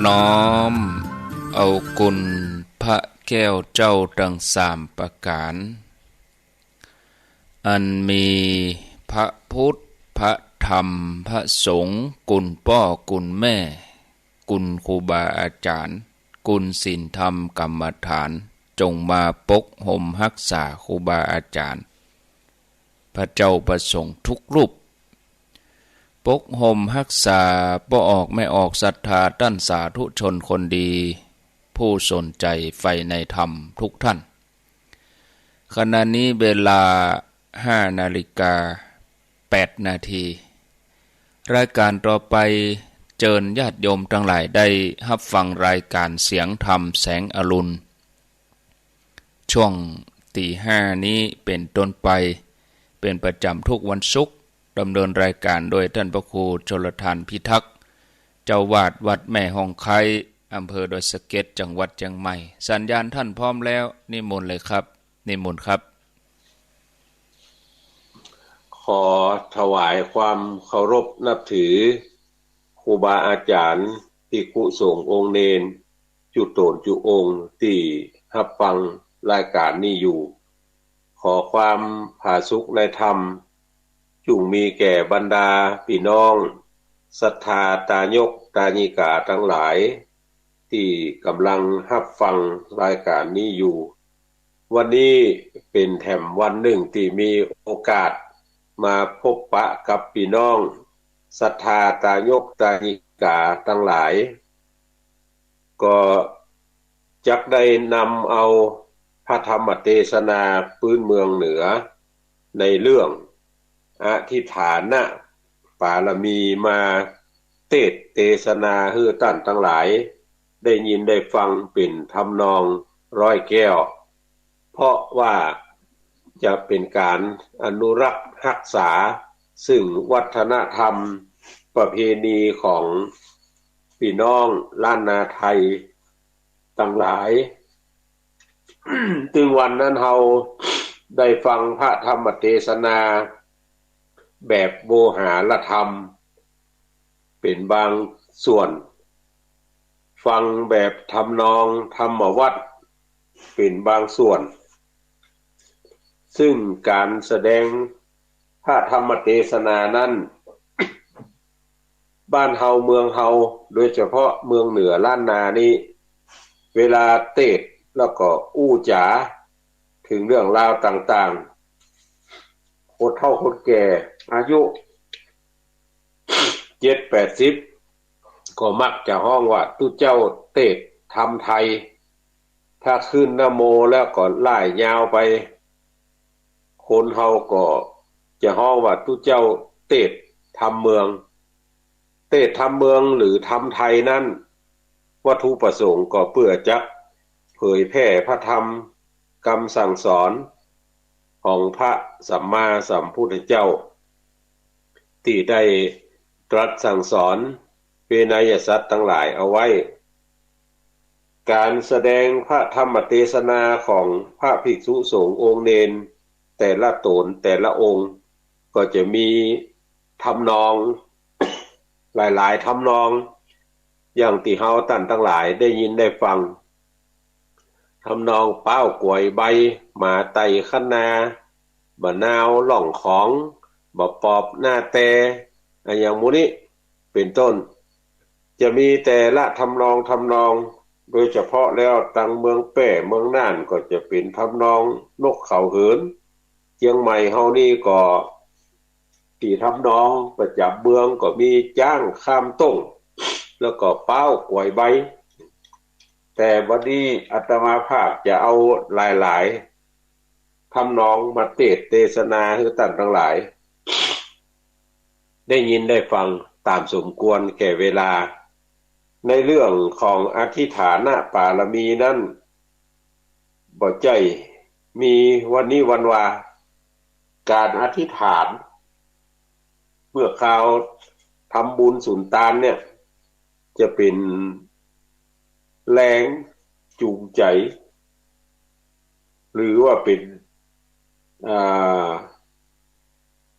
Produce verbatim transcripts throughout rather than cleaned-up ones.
น้อมเอาคุณพระแก้วเจ้าตังสามประก๋าน อันมีพระพุทธ พระธรรม พระสงฆ์ คุณป้อ คุณแม่ คุณครูบาอาจ๋ารย์ คุณศีลธรรมกรรมฐาน จงมาปกห่มฮักษาครูบาอาจ๋ารย์ พระเจ้าพระสงฆ์ทุกรูป ปกห่มฮักษาป้อออกแม่ออกศรัทธาต้านสาธุชนคนดี ผู้สนใจ๋ใฝ่ในธรรมทุกท่าน ขณะนี้เวลาห้านาฬิกาแปดนาที รายก๋านต่อไป เจิญญาติโยมตังหลายได้ฮับฟังรายก๋านเสียงธรรมแสงอรุณ ช่วงตีห้านี้เป๋นต้นไป เป๋นประจ๋ำทุกวันศุกร์ ดำเนินรายก๋านโดยต้านพระครูชลธารพิทักษ์ เจ้าอาวาสวัดแม่ฮ่องไคล้ อำเภอดอยสะเก็ด จังหวัดเจียงใหม่ สัญญาณต้านพร้อมแล้ว นิมนต์เลยครับ นิมนต์ครับ ขอถวายความเคารพนับถือ ครูบาอาจ๋ารย์ ภิกขุสงฆ์องค์เณร จุ๊โต๋นจุ๊องค์ ตี้ฮับฟังรายก๋านนี้อยู่ ขอความผาสุกในธรรม จุ่งมีแก่บรรดาปี้น้องศรัทธาตายกตายิกาตังหลาย ตี้ก๋ำลังฮับฟังรายก๋านนี้อยู่ วันนี้เป๋นแถมวันนึ่งตี้มีโอกาสมาพบปะกับปี้น้องศรัทธาตายกตายิกาตังหลาย ก็จักได้นำเอาพระธรรมเตสนาปื๊นเมืองเหนือ ในเรื่องอธิษฐานปารมีมาเตสน์เตสนาหื้อต้านตังหลายได้ยินได้ฟังเป๋นทำนองร้อยแก้ว เพราะว่าจะเป๋นก๋านอนุรักษ์ฮักษา ซึ่งวัฒนธรรมประเพณีของปี้น้องล้านนาไทยตังหลาย ตึงวันนั้นเฮาได้ฟังพระธรรมเตสนาแบบโวหารธรรมเป๋นบางส่วน ฟังแบบทำนองธรรมวัตรเป๋นบางส่วน ซึ่งก๋านแสดงพระธรรมเตสนานั้น บ้านเฮาเมืองเฮา โดยเฉพาะเมืองเหนือล้านนานี้ เวลาเตสน์แล้วก็อู้จ๋าเถิงเรื่องราวต่างๆ คนเฒ่าคนแก่อายุเจ็ดแปดสิบ ก็มักจะฮ้องว่าตุ๊เจ้าเตสน์ธรรมไทย ถ้าขึ้นนะโมแล้วก็ล่ายยาวไป คนเฮาก็จะฮ้องว่าตุ๊เจ้าเตสน์ธรรมเมือง เตสน์ธรรมเมืองหรือธรรมไทยนั้น วัตถุประสงค์ก็เปื้อจักเผยแผ่พระธรรมกำสั่งสอนของพระสัมมาสัมพุทธเจ้า ตี้ได้ตรัสสั่งสอนเวนยสัตว์ตังหลายเอาไว้ ก๋านแสดงพระธรรมเตสนาของพระภิกษุสงฆ์องค์เณรแต่ละต๋นแต่ละองค์ ก็จะมีทำนองหลายๆ ทำนอง อย่างตี้เฮาต้านตังหลายได้ยินได้ฟัง ทำนองป๊าวก๋วยใบ หมาไต่คันนา บ่านาวล่องของ บ่าปอบหน้าแต อะหยังหมู่นี้เป๋นต้น จะมีแต่ละทำนองทำนอง โดยเฉพาะแล้วตังเมืองแป้เมืองน่านก็จะเป๋นทำนองนกเขาเหิน เจียงใหม่เฮานี่ก็ ตี้ทำนองประจ๋ำเมืองก็มีจ๊างข้ามต้ง แล้วก็ป๊าวก๋วยใบ แต่วันนี้อาตมาภาพจะเอาหลายๆ ทำนองมาเตสน์เตสนาหื้อต้านตังหลายได้ยินได้ฟังต๋ามสมควรแก่เวลา ในเรื่องของอธิษฐานปารมีนั้น บ่ใจ้มีวันนี้วันวา ก๋านอธิษฐาน เมื่อคราวทำบุญสุนตานเนี่ย จะเป๋นแรงจูงใจ๋ หรือว่าเป๋น อ่า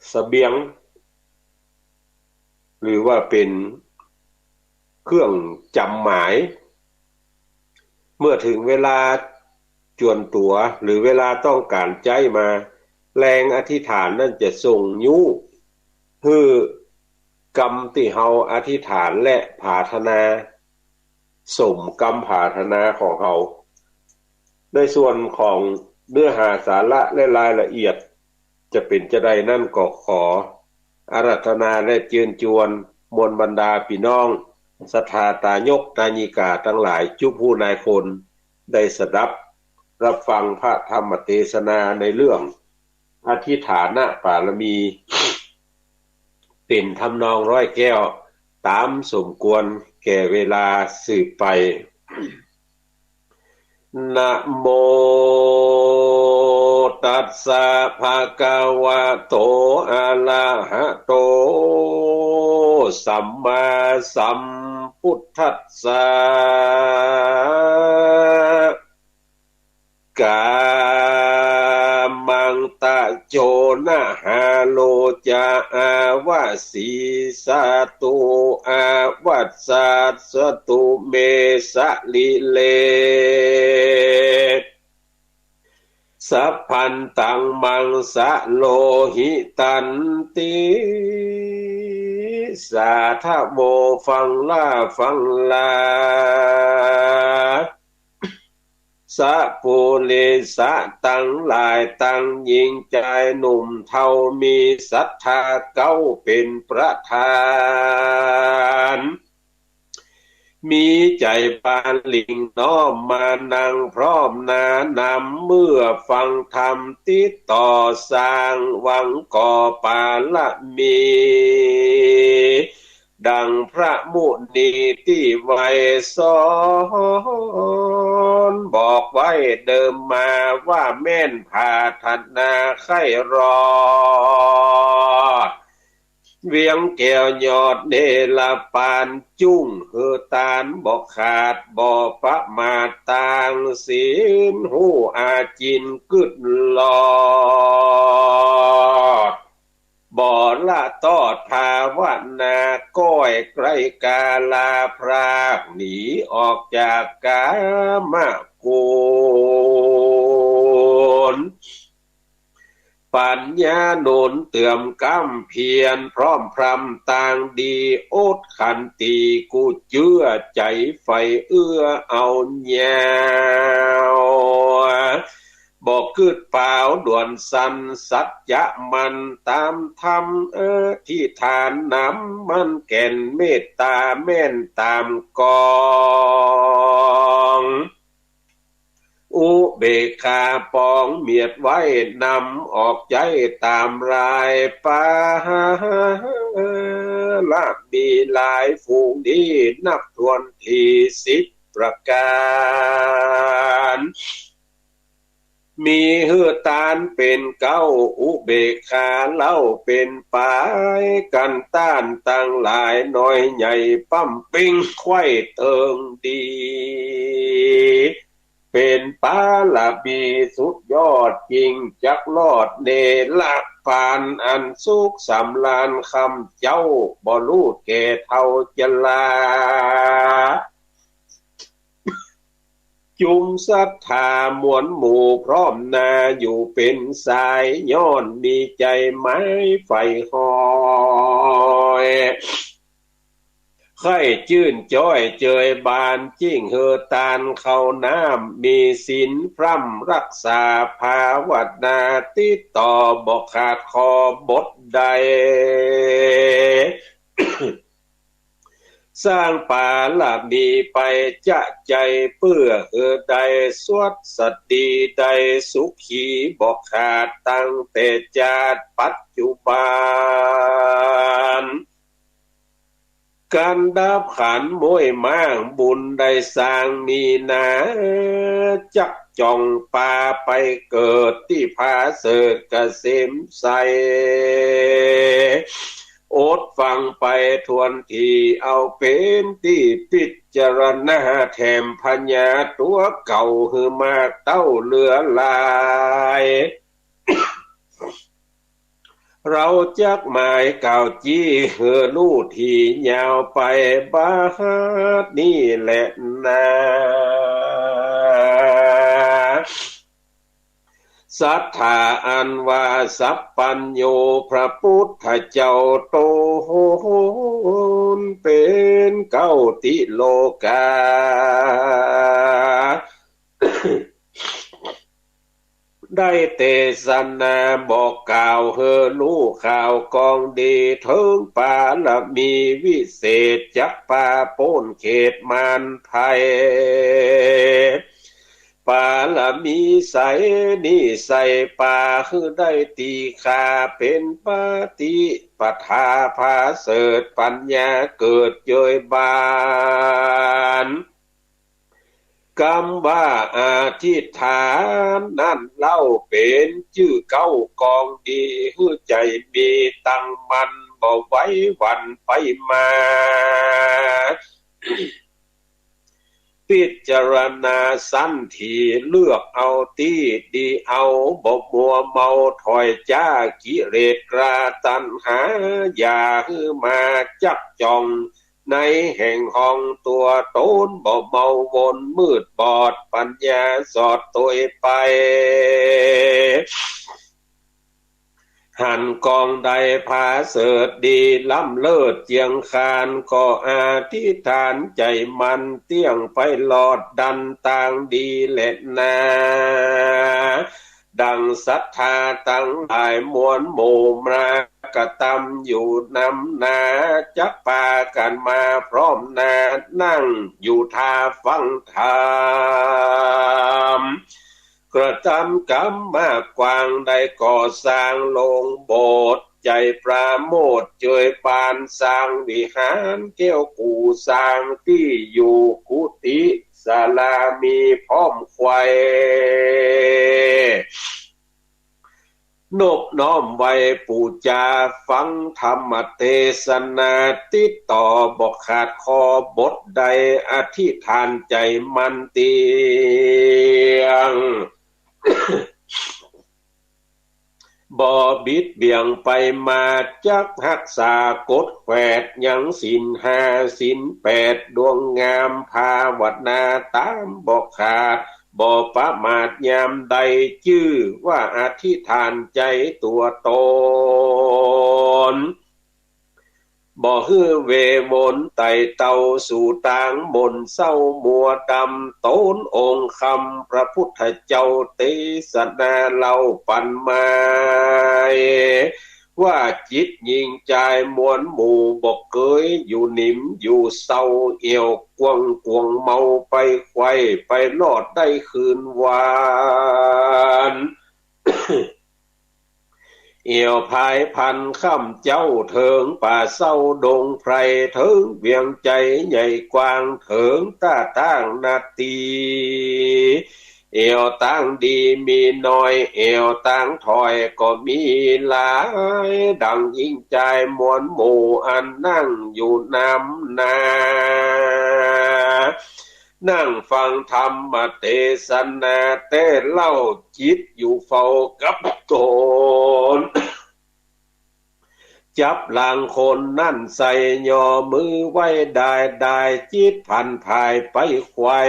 เสบียง หรือว่าเป๋น เครื่องจ๋ำหมาย เมื่อเถิงเวลาจวนตั๋ว หรือเวลาต้องก๋านใจ๊มา แรงอธิษฐานนั้นจะส่งยุหื้อกำตี้เฮาอธิษฐานและผาถนา สมกำผาถนาของเฮา ในส่วนของเนื้อหาสาระและรายละเอียด จะเป๋นจาใดนั้นก็ขออาราธนาและเจิญจวนมวลบรรดาปี้น้องศรัทธาตายกตายิกาตังหลาย จุผู้นายคน ได้สดับรับฟังพระธรรมเตสนาในเรื่องอธิษฐานปารมี เป๋นทำนองร้อยแก้ว ต๋ามสมควรแก่เวลาสืบไป นะโมตัสสะ ภะคะวะโต อะระหะโต สัมมาสัมพุทธัสสะ กามังตะโจ นะหาโลจะ อาวะสีสะตุ อาวัสสะสะตุ เมสะลิเล สัพพันตัง มังสะโลหิตันติ สาธะโว ฟังล่า ฟังล่า สะปุริสะตังหลาย ตังญิงจายหนุ่มเฒ่า มีศรัทธาเก๊าเป๋นประธาน มีใจ๋บานหลิ้งน้อมมานั่งพร้อมหน้านำ เมื่อฟังธรรมติดต่อสร้าง หวังก่อปารมี ดังพระมุนีตี้ไว้สอน บอกไว้เดิมมาว่าแม่นผาถนาใค่รอด เวียงแก้วยอดเนรปาน จุ้งหื้อตานบ่ขาดบ่ประมาท ตางศีลฮู้อาจินกึ๊ดรอด บ่ละตอดภาวนา ก้อยใก้กาลาพราก หนีออกจากกามกุล ปัญญาหนุนเติมก้ำเพียร พร้อมพร่ำตางดี อดขันติกู้เจื้อ ใจ๋ใฝ่เอื้อเอายาว บ่กึ๊ดปาวด่วนสั้น สัจจะมั่นต๋ามธรรม อธิษฐานนำมั่นแก่น เมตต๋าแม่นต๋ามกอง อุเบกขาปองเมียดไว้ นำออกใจ๊ต๋ามราย ปารมีหลายฝูงนี้ นับถ้วนตี้สิบประก๋าน มีหื้อตานเป๋นเก๊า อุเบกขาเล่าเป๋นป๋าย กันต้านตังหลาย น้อยใหญ่ป้ำเป๊ง ไขว้เติงดี เป๋นปารมีสุดยอด จึงจักรอดเนรปาน อันสุขสำราญค่ำเจ๊า บ่ลูดแก่เฒ่าจรา จุมศรัทธามวลหมู่พร้อมหน้า อยู่เป๋นสาย ย้อนมีใจ๋หมายใฝ่ฮอย ใค่จื้นจ้อยเจยบาน จึ้งหื้อตานข้าวน้ำ มีศีลพร่ำรักษาภาวนา ติดต่อบ่ขาดข้อบทใด สร้างปารมีไปจะใจ๋ เปื้อหื้อได้สวัสดี ได้สุขีบ่ขาด ตั้งแต่จาติปัจจุบัน กันดับขันม้วยม้าง บุญได้สร้างมีนา จักจ่องปาไปเกิด ตี้ผาเสริฐเกษมไสย อดฟังไปถ้วนที เอาเป๋นตี้พิจารณา แถมพญาตั๋วเก่า หื้อมากเต้าเหลือหลาย เฮาจักหมายกล่าวจี้หื้อฮู้ตี้ยาวไปบัดนี้แลนา สัตถาอันว่าสัพพัญญูพระปุทธเจ้าต๋นเป๋นเก๊าติโลกา ได้เตสนาบอกกล่าวหื้อฮู้ข่าวกองดี เถิงปารมีวิเศษจักปาป๊นเขตมารภัย ปารมีใสนี้ใส่ปาหื้อได้ตีฆ่า เป๋นปฏิปทาผาเสริฐ ปัญญาเกิดเยยบาน กำว่าอธิษฐานนั้นเล่า เป๋นจื้อเก๊ากองดี หื้อใจ๋มีตั้งมั่น บ่ไหวหวั่นไปมา พิจารณาสันติ เลือกเอาตี้ดีเอา บ่มัวเมาถอยจ๊า กิเลสราคะตัณหา อย่าหื้อมาจับจ้อง ในแห่งห้องตั๋วต๋น บ่เมาวนมืดบอด ปัญญาสอดตวยไป หันกองใดผาเสริฐดี ล้ำเลิศเจียงคาน ก็อธิษฐานใจ๋มั่น เตี้ยงไปลอดดันตางดีแลนา ดังศรัทธาตังหลายมวลหมู่ มากระตำอยู่นำหน้า จักปากั๋นมาพร้อมหน้า นั่งอยู่ท่าฟังธรรม กระตำกำมากว้าง ได้ก่อสร้างโลงโบสถ์ ใจ๋ปราโมทย์เจยบาน สร้างวิหารแก้วกู่ สร้างตี้อยู่กุฏิศาลา มีพร้อมไขว่ นบน้อมไหว้ปู๋จา ฟังธรรมเตสนา ติดต่อบ่ขาดข้อ บทใดอธิษฐานใจ๋มั่นเตี้ยง บ่บิดเบี่ยงไปมา จักฮักษากฎแขวด ยังศีลห้าศีลแปด ดวงงามภาวนาต๋ามบ่ขาด บ่ประมาทยามใด จื้อว่าอธิษฐานใจ๋ตั๋วต๋น บ่หื้อเววนไต่เต้าสู่ตางหม่นเศร้ามัวดำ ต๋นองค์คำพระพุทธเจ้าเตสนาเล่าปันมา ว่าจิตญิงจายมวลหมู่ บ่เกยอยู่นิ่มอยู่เศร้า เอี่ยวกว้างกวงเมาไปไขว่ ไปลอดได้คืนวัน เอี่ยวพายพันค่ำเจ๊า เถิงป่าเศร้าดงไพร เถิงเวียงใจ๋ใหญ่กว้าง เถิงต้าตางนาตี เอี่ยวตางดีมีน้อย เอี่ยวตางถอยก็มีหลาย ดังญิงจายมวลหมู่ อันนั่งอยู่นำหน้า นั่งฟังธรรมเตสนาแต๊เล่า จิตอยู่เฝ้ากับต๋น จับหลังคนนั้นใส่ ย่อมือไหว้ดายดาย จิตผันผายไปไขว่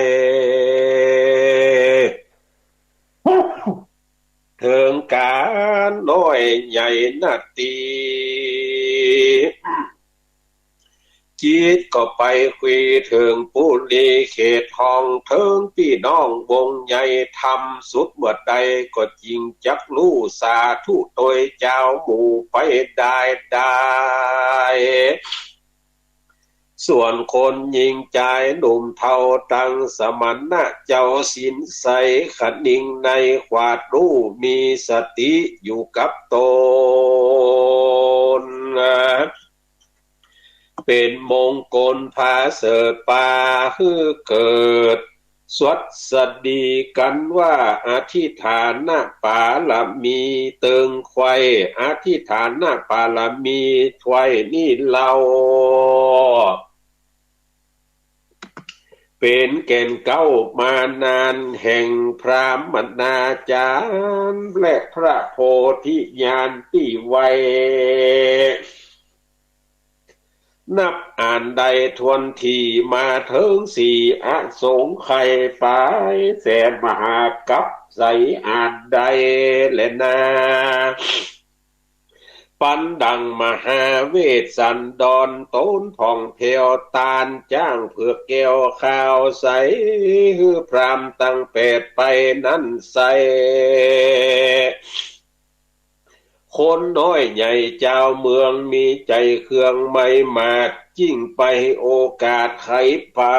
เถิงก๋านน้อยใหญ่นาตี จิตก็ไปคุยเถิงปุรีเขตห้อง เถิงปี้น้องวงใหญ่ธรรม สุดเมื่อใดก็จิ่งจักฮู้ สาธุตวยเจ้าหมู่ไปดายดาย ส่วนคนญิงจายหนุ่มเฒ่า ตังสมณะเจ้าศีลใส คะนิงในขวาดฮู้ มีสติอยู่กับต๋น เป๋นมงคลผาเสริฐปาหื้อเกิด สวัสดีกั๋นว่าอธิฐานปารมีเติงไขว่ อธิฐานปารมีถ้วยนี้เล่า เ เป๋นแก่นเก๊ามานานแห่งพราหมณาจารย์ และพระโพธิญาณตี้ไว นับอ่านได้ถ้วนถี่มาเถิงสี่อสงไขยปาย แสนมหากัปใสอ่านได้แลนา ปันดังมหาเวสสันดร โตนผ่องแผ้วตานจ๊างเผือกแก้วขาวใส หื้อพราหมณ์ตังแปดไปนั้นใส่ คนน้อยใหญ่จาวเมืองมีใจ๋เคืองไมหมาด จิ่งไปโอกาสไขปา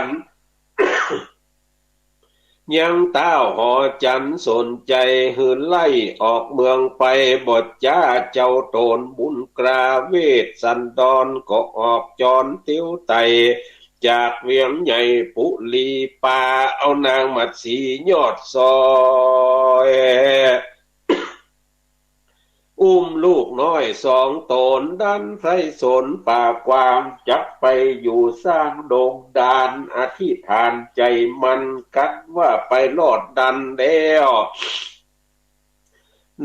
น ยังต้าวหอจันทน์สนใจ๋หื้อไล่ออกเมืองไป บ่จ๊าเจ้าโตนบุญกล้า เวสสันดรก็ออกจ๋อนเตียวไต่ จากเวียงใหญ่ปุรีปา เอานางมัดสียอดซอย อุ้มลูกน้อยสองต๋น ดันไพรสนป่ากว้าง จักไปอยู่สร้างดงดาน อธิษฐานใจ๋มั่นกั๋นว่าไปรอดดันแล้ว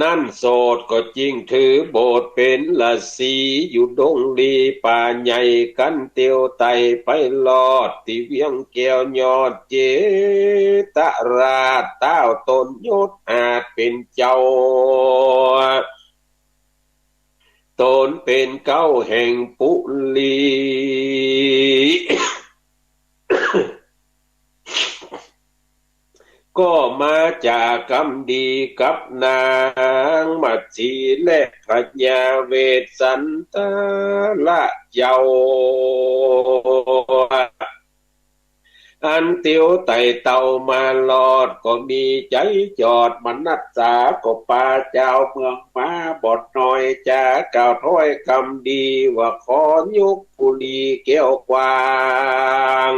นั้นโสดก็จิ่งถือโบสถ์เป๋นฤๅษี อยู่ดงลีป่าใหญ่กั๋นเตียวไต่ไปรอด ตี้เวียงแก้วยอดเจตราช ต้าวตนยศอาจเป๋นเจ้า ตนเป๋นเก๊าแห่งปุรี ก็มาจ๋ากำดีกับนางมัดสีและพญาเวสสันดรเจ้า อันเตียวไต่เต้ามารอดก็มีใจ๋จอดมนัสสา ก็ปาจาวเมืองมาบ่น้อยจ๋า กล่าวถ้อยกำดีว่าขอยกปุรีแก้วกว้าง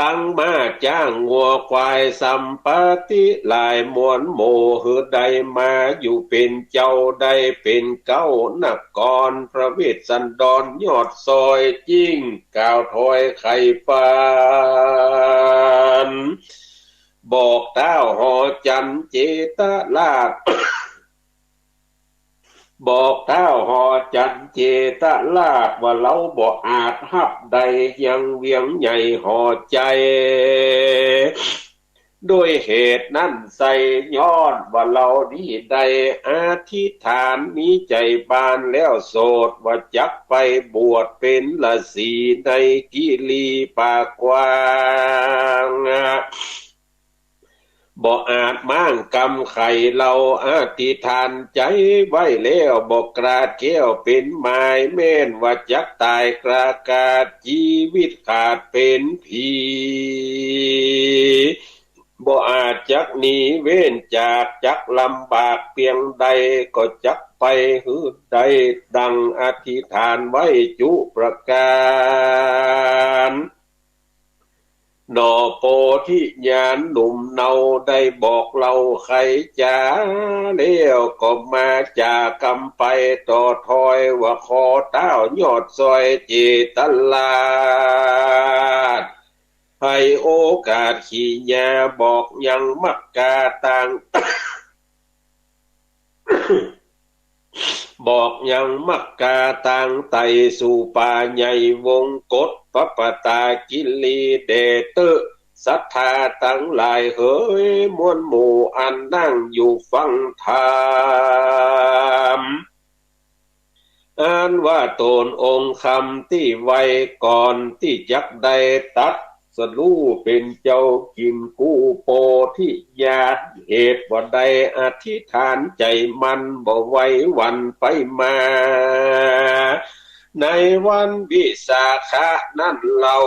ตังม้าจ๊างงัวควายสัมปาติหลายมวลหมู่ หื้อได้มาอยู่เป๋นเจ้า ได้เป๋นเก๊านคร พระเวสสันดรยอดซอย จิ่งกล่าวถ้อยไขปาน บอกต้าวหอจันทน์เจตราช บอกต้าวหอจันทน์เจตราชว่าเฮาบ่อาจฮับได้ยังเวียงใหญ่หอใจ๋ ด้วยเหตุนั้นไส้ ย้อนว่าเฮานี้ได้อธิษฐานมีใจ๋บานแล้วโสด ว่าจักไปบวชเป๋นฤๅษีในกิรีป่ากว้าง บ่อาจม้างกำไข เฮาอธิษฐานใจ๋ไว้แล้วบ่กล้าแก้วเป๋นหมาย แม้นว่าจักต๋ายกล้ากาด จีวิตขาดเป๋นผี บ่อาจจักหนีเว้นจาก จักลำบากเปียงใด ก็จักไปหื้อได้ดังอธิษฐานไว้จุประก๋าน หน่อโพธิญาณหนุ่มเนาได้บอกเล่าไขจ๋า แล้วก็มาจ๋ากำไปต่อถ้อยว่าขอต้าวยอดซอยเจตราช ให้โอกาสขีญาบอกยังมักกาตาง บอกยังมักกาตางไต่สู่ป่าใหญ่วงกฏ ปปตากิรีแด่เต๊อะ ศรัทธาตังหลายเหย มวลหมู่อันนั่งอยู่ฟังธรรม อันว่าต๋นองค์คำตี้ไวก่อนตี้จักได้ตรัสรู้เป๋นเจ้ากิ๋นกู้โพธิญาณ เหตุว่าได้อธิษฐานใจ๋มั่นบ่ไหวหวั่นไปมา ในวันวิสาขะนั้นเล่า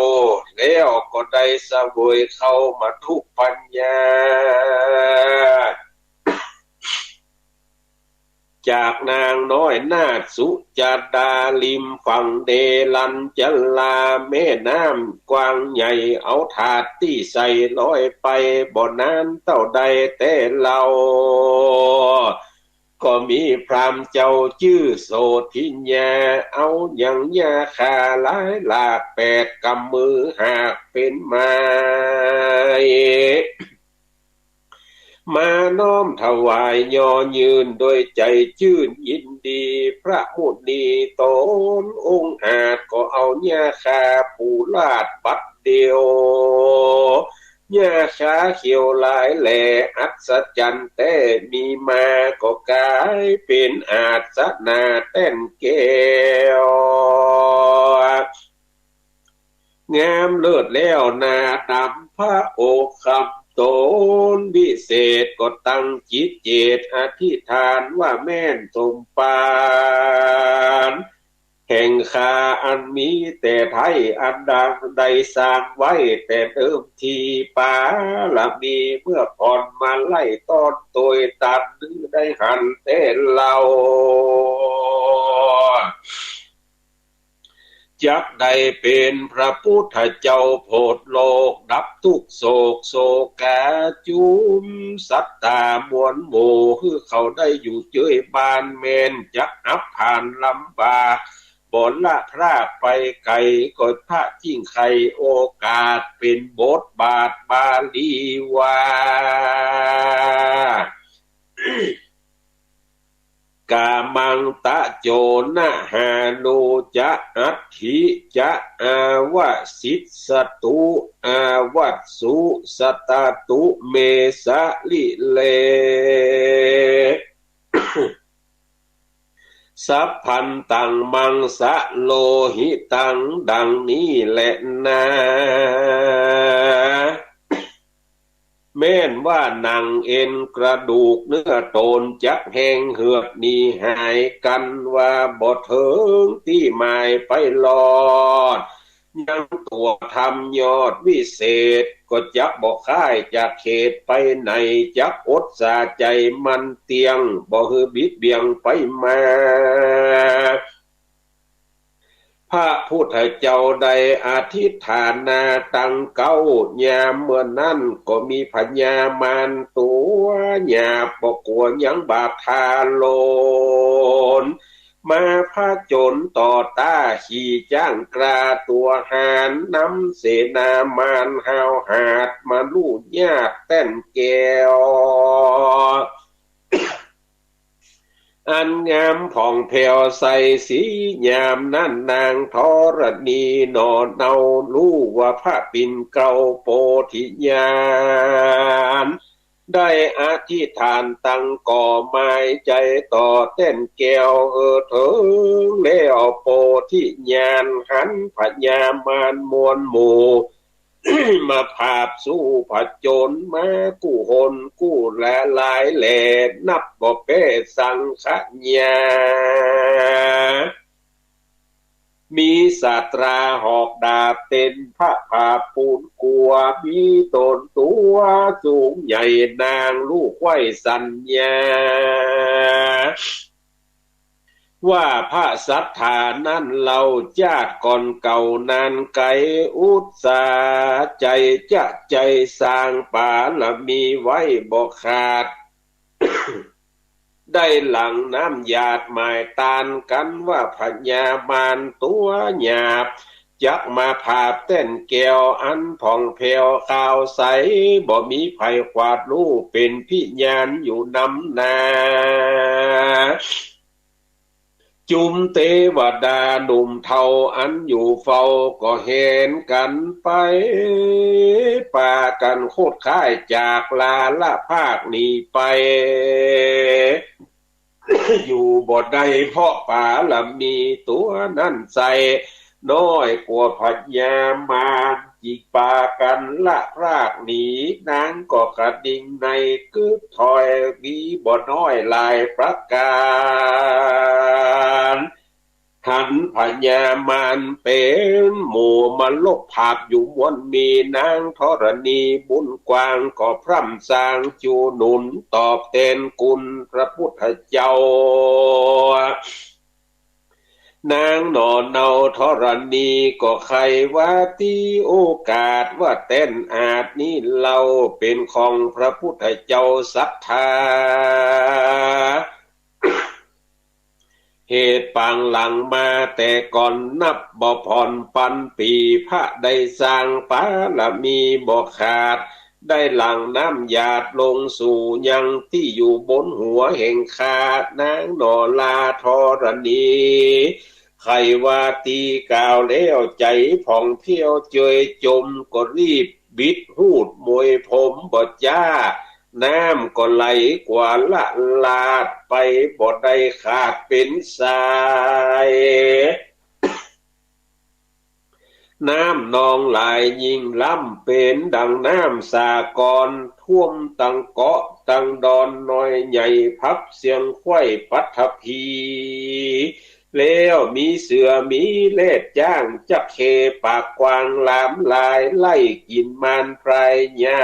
แล้วก็ได้เสวยเข้ามาทุปัญญา จากนางน้อยนาถสุจาดาริมฝั่งเนรัญชรา แม่น้ำกว้างใหญ่เอาถาดตี้ใส่ลอยไป บ่นานเต้าใดแต๊เล่า ก็มีพราหมณ์เจ้าจื้อโสธิญา เอาหยังหญ้าคาหลายหลาก แปดกำมือหากเป๋นไม้ มาน้อมถวายยอยืน โดยใจ๋จื้นยินดี พระมุนีต๋นองค์อาจ ก็เอาหญ้าคาปูราดบัดเดี่ยว หญ้าคาเขียวหลายแล อัศจรรย์แต๊ มีมาก็ก๋ายเป๋นอาสนะแต้นแก้ว งามเลิศแล้วนา นำพระโอษฐ์คำต๋นวิเศษ ก็ตั้งจิตเจตอธิษฐานว่า แม่นสมปานแห่งข้าอันมีแต่ไท้ อันดังได้สร้างไว้แต่เดิมที ปารมีเมื่อผ่อนมาไล่ต้อน ตวยตันได้หั้นแต๊เล่า จักได้เป๋นพระพุทธเจ้าโผดโลก ดับทุกข์โศกโศกา จุมสัตตามวลหมู่ หื้อเขาได้อยู่เจ๊ยบ้าน แม่นจักอับผ่านลำบาก บ่ละพรากไปไก๋ ก็พระจิ่งใค่โอกาส เป๋นบทบาทบาลีว่า กามังตะโจนะหานูจะ อัตถิจะอาวสิสตุ อาวัสสุสตตุเมสะลิเล สัพพันตังมังสะโลหิตัง ดังนี้แลนา แม่นว่าหนังเอ็นกระดูกเนื้อโตน จักแห้งเหือดหนีหายกั๋น ว่าบ่เถิงตี้หมายไปรอด ยังตั๋วธรรมยอดวิเศษ ก็จักบ่ค่ายจากเขตไปไหน จักอดสาใจ๋มั่นเตี้ยง บ่หื้อบิดเบี่ยงไปมา พระพุทธเจ้าได้อธิษฐานาตังเก๊า ยามเมื่อนั้นก็มีพญามารตั๋วหยาบ บ่กั๋วหยังบาปทาโลน มาผจญต่อต้าขี่จ๊างกล้าตั๋วหาญ นำเสนามารห้าวหาญมาลู่ญาติแต้นแก้ว อันงามผ่องแผ้วใส สียามนั้นนางธรณีหน่อเนา ฮู้ว่าพระปิ่นเกล้าโพธิญาณ ได้อธิษฐานตังก่อหมายใจ๋ต่อแต้นแก้ว เออเถิงแล้วโพธิญาณ หันพญามารมวลหมู่ มาผาบสู้ผจญมากู้หนกู้แหล่หลายแหล่ นับบ่แป๊สังขยา มีสาตราหอกดาบเต็มพระผาบปูนกั๋ว มีต๋นตั๋วสูงใหญ่นางลูกไว้สัญญา ว่าพระสัตถานั้นเล่าจาติก่อนเก่านานไก๋ อุตสาห์ใจ๋จะใจ๋สร้างปารมีไว้บ่ขาด ได้หลั่งน้ำหยาดหมายตานกั๋นว่าพญามารตั๋วหยาบ จักมาผาบแต้นแก้วอันผ่องแผ้วขาวใส บ่มีใผขวาดฮู้เป๋นพิญาณอยู่นำหน้า จุมเตวดาหนุ่มเฒ่าอันอยู่เฝ้าก็แหนกั๋นไป ปากั๋นโคตรค้ายจากลาละภาคหนีไป อยู่บ่ได้เพราะปารมีตั๋วนั้นใส่ น้อยกั๋วพญามาร จิ่งปากั๋นละพรากหนี นางก็กระดิ่งในกึ๊ดถอย มีบ่น้อยหลายประก๋าน หันพญามารเป๋นหมู่มาลบผาบอยู่มวลมี นางธรณีบุญกว้างก็พร่ำสร้างจุหนุนตอบแตนคุณพระพุทธเจ้า นางหน่อเนาธรณีก็ใค่ว่าตี้โอกาสว่าแตนอาจนี้เล่าเป๋นของพระพุทธเจ้าศรัทธา เหตุปางหลังมาแต่ก่อนนับบ่ผ่อนปันปี พระได้สร้างปารมีบ่ขาด ได้หลั่งน้ำหยาดลงสู่ยังตี้อยู่บนหัวแห่งข้า นางนราธรณี ใค่ว่าตี้กล่าวแล้วใจ๋ผ่องเพรียวเจยจม ก็รีบบิดฮูดมวยผมบ่จ๊า น้ำก็ไหลกั๋วละลาดไป บ่ได้ขาดเป๋นสาย น้ำนองหลายยิ่งล้ำ เป๋นดังน้ำสากร ท่วมตังเกาะตังดอน น้อยใหญ่พับเสียงไขว้ปัฐภี แล้วมีเสือมีแรดจ๊าง จั๊กเข้ปากกว้างหลามลาย ไล่กิ๋นมารพรายญา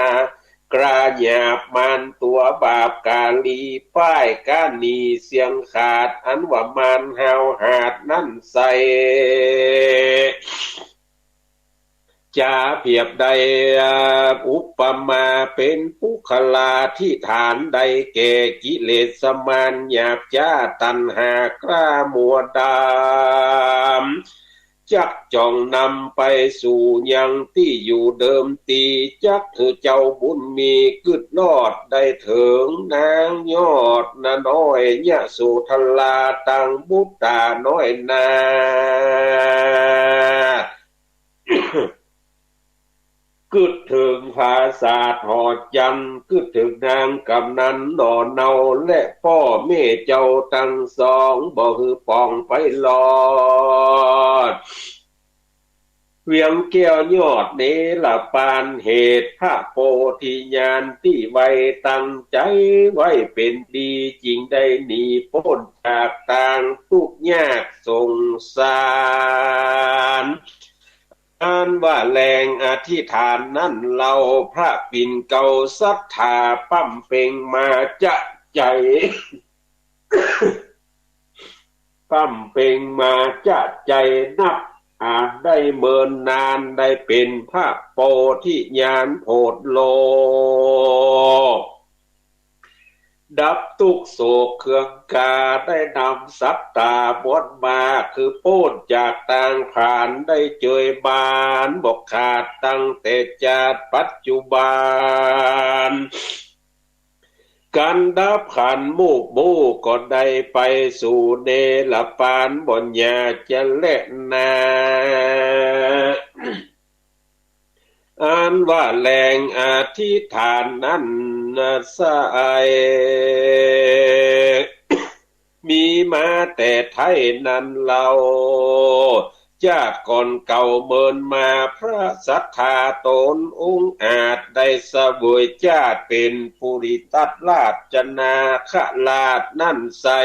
กล้าหยาบมารตั๋วบาปก๋าลี ป้ายก้านหนีเสียงขาด อันว่ามารห้าวหาญนั้นใส่ จ๋าเปรียบได้อุปมาเป๋นปุคคลาธิฏฐาน ได้แก่กิเลสมารหยาบจ๊า ตัณหากล้ามัวดำ จักจ้องนำไปสู่ยังตี้อยู่เดิมตี้ จักหื้อเจ้าบุญมีกึ๊ดรอด ได้เถิงนางยอดน้อยยโสธรา ตังบุตราน้อยนา กึ๊ดเถิงผาสาทหอจันทร์ กึ๊ดเถิงนางกำนันหน่อเนา และป้อแม่เจ้าตังสอง บ่หื้อป่องไปรอด เวียงแก้วยอดเนรปาน เหตุพระโพธิญาณตี้ไว้ ตั้งใจ๋ไว้เป๋นดี จึงได้หนีป๊นจากตางตุ๊กข์ยากสงสาร อันว่าแลงอธิษฐานนั้นเล่า พระปิ่นเกล้าศรัทธา ป้ำเป็งมาจะใจ๋ ป้ำเป็งมาจะใจ๋ นับอาจได้เมินนาน ได้เป๋นพระโพธิญาณโผดโลก ดับตุ๊กข์โศกเคืองกา ได้นำศรัทธาม้วนมาก คือป๊นจากตางผาน ได้เจยบานบ่ขาด ตั้งแต่จาติปัจจุบัน กันดารขันธ์หมู่หมู่ ก็ได้ไปสู่เนรปานบ่หย่าจะแลนา อันว่าแลงอธิษฐานนั้นนะไส้ มีมาแต่ไท้นั้นเล่า จาติก่อนเก่าเมินมา พระศรัทธาต๋นองอาจ ได้เสวยจาติเป๋นปุริตราชนาคราชนั้นไส้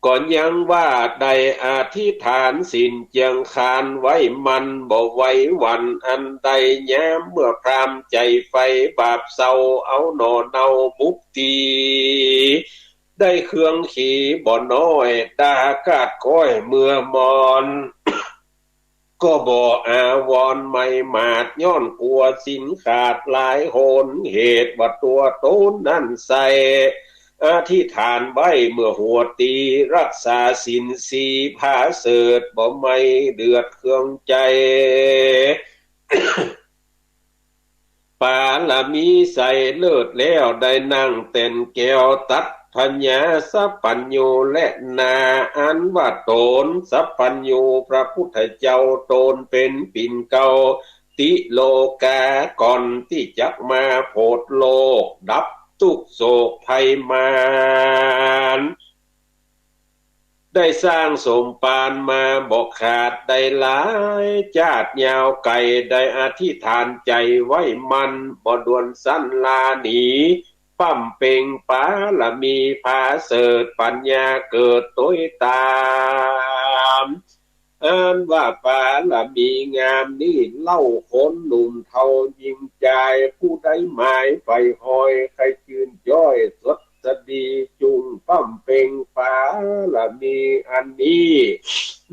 ก็ยังว่าได้อธิษฐานศีลเจียงคานไว้มั่นบ่ไหวหวั่นอันใด ยามเมื่อพรามใจ๋ใฝ่บาปเศร้า เอาหน่อเนาบุกตี ได้เครื่องขีบ่น้อย ด่ากาดก้อยเมื่อมอน ก็บ่อาวรณ์ไม่หมาด ย้อนกั๋วศีลขาดหลายหน เหตุว่าตั๋วต๋นนั้นไส้ อธิษฐานไว้เมื่อหัวตี้ รักษาศีลสี่ผาเสริฐ บ่ไม่เดือดเครื่องใจ๋ ปารมีใส่เลิศแล้ว ได้นั่งแต้นแก้วตัดพญาสัพพัญญูแลนา อันว่าต๋นสัพพัญญูพระพุทธเจ้า ต๋นเป๋นปิ่นเกล้าติโลกา ก่อนตี้จักมาโผดโลก ดับตุ๊กข์โศกภัยมาร ได้สร้างสมปานมาบ่ขาด ได้หลายจาติยาวไก๋ ได้อธิษฐานใจ๋ไว้มั่น บ่ด่วนสันลาหนี ป้ำเป็งปารมีผาเสริฐ ปัญญาเกิดตวยต๋าม อันว่าปารมีงามนี้เล่า คนหนุ่มเฒ่าญิงจาย ผู้ใดหมายใฝ่ฮอย ใค่จื้นจ้อยสด สดีจุ่งป้ำเป็งปารมีอันนี้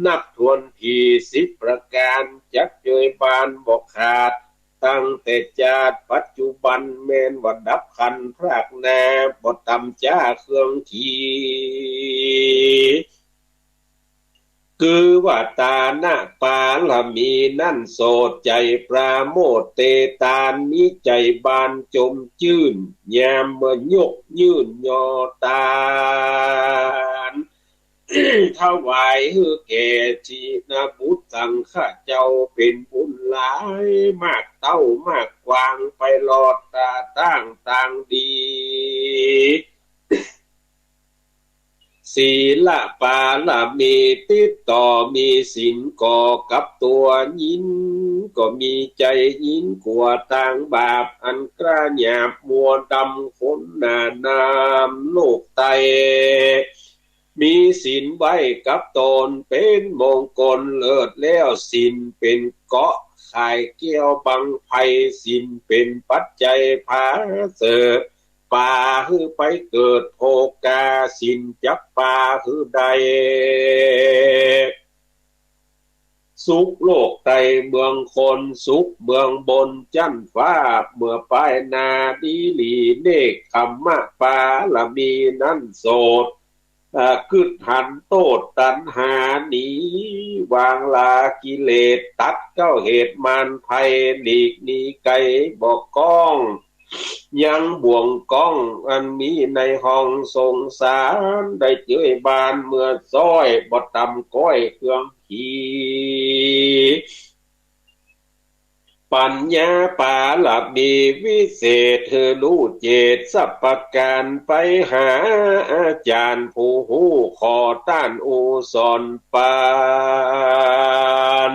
นับถ้วนถี่สิบประก๋าน จักเจยบานบ่ขาด ตั้งแต่จาติปัจจุบัน แม่นว่าดับขันธ์พรากหน้า บ่ต่ำจ๊าเคืองขี คือว่าตานะปารมีนั้นโสดใจ๋ปราโมทย์เตตาน มีใจ๋บานจมจื้น ยามเมื่อยกยื่นยอตาน ถวายหื้อแก่ชินบุตรสังฆะเจ้า เป๋นบุญหลาย มากเต้ามากกว้าง ไปลอดตาตั้งตางดี ศีลปารมีติดต่อ มีศีลก่อกับตั๋ว ยินก็มีใจ๋ยินกั๋วตางบาป อันกล้าหยาบมัวดำ คนหน้าหนามโลกไต มีศีลไว้กับต๋นเป๋นมงคลเลิศแล้ว ศีลเป๋นเกราะข่ายแก้วบังไพร ศีลเป๋นปัจจัยผาเสริฐ ปาหื้อไปเกิดโภคา ศีลจักปาหื้อได้ สุขโลกไตเมืองคน สุขเมืองบนจั๊นฟ้า เมื่อปายหน้าดีหลี เนกขัมมะปารมีนั้นโสด อ่า กึ๊ดหันโต้ษตัณหาหนี วางลากิเลส ตัดเก๊าเหตุมารภัย หลีกหนีไก๋บ่ก้อง ยังบ่วงก้องอันมีในห้องสงสาร ได้เจยบานเมื่อซ้อย บ่ต่ำก้อยเคืองขี ปัญญาปารมีวิเศษ หื้อฮู้เจตสัพพะก๋าน ไปหาอาจ๋ารย์ผู้ฮู้ ขอต้านอู้สอนปัน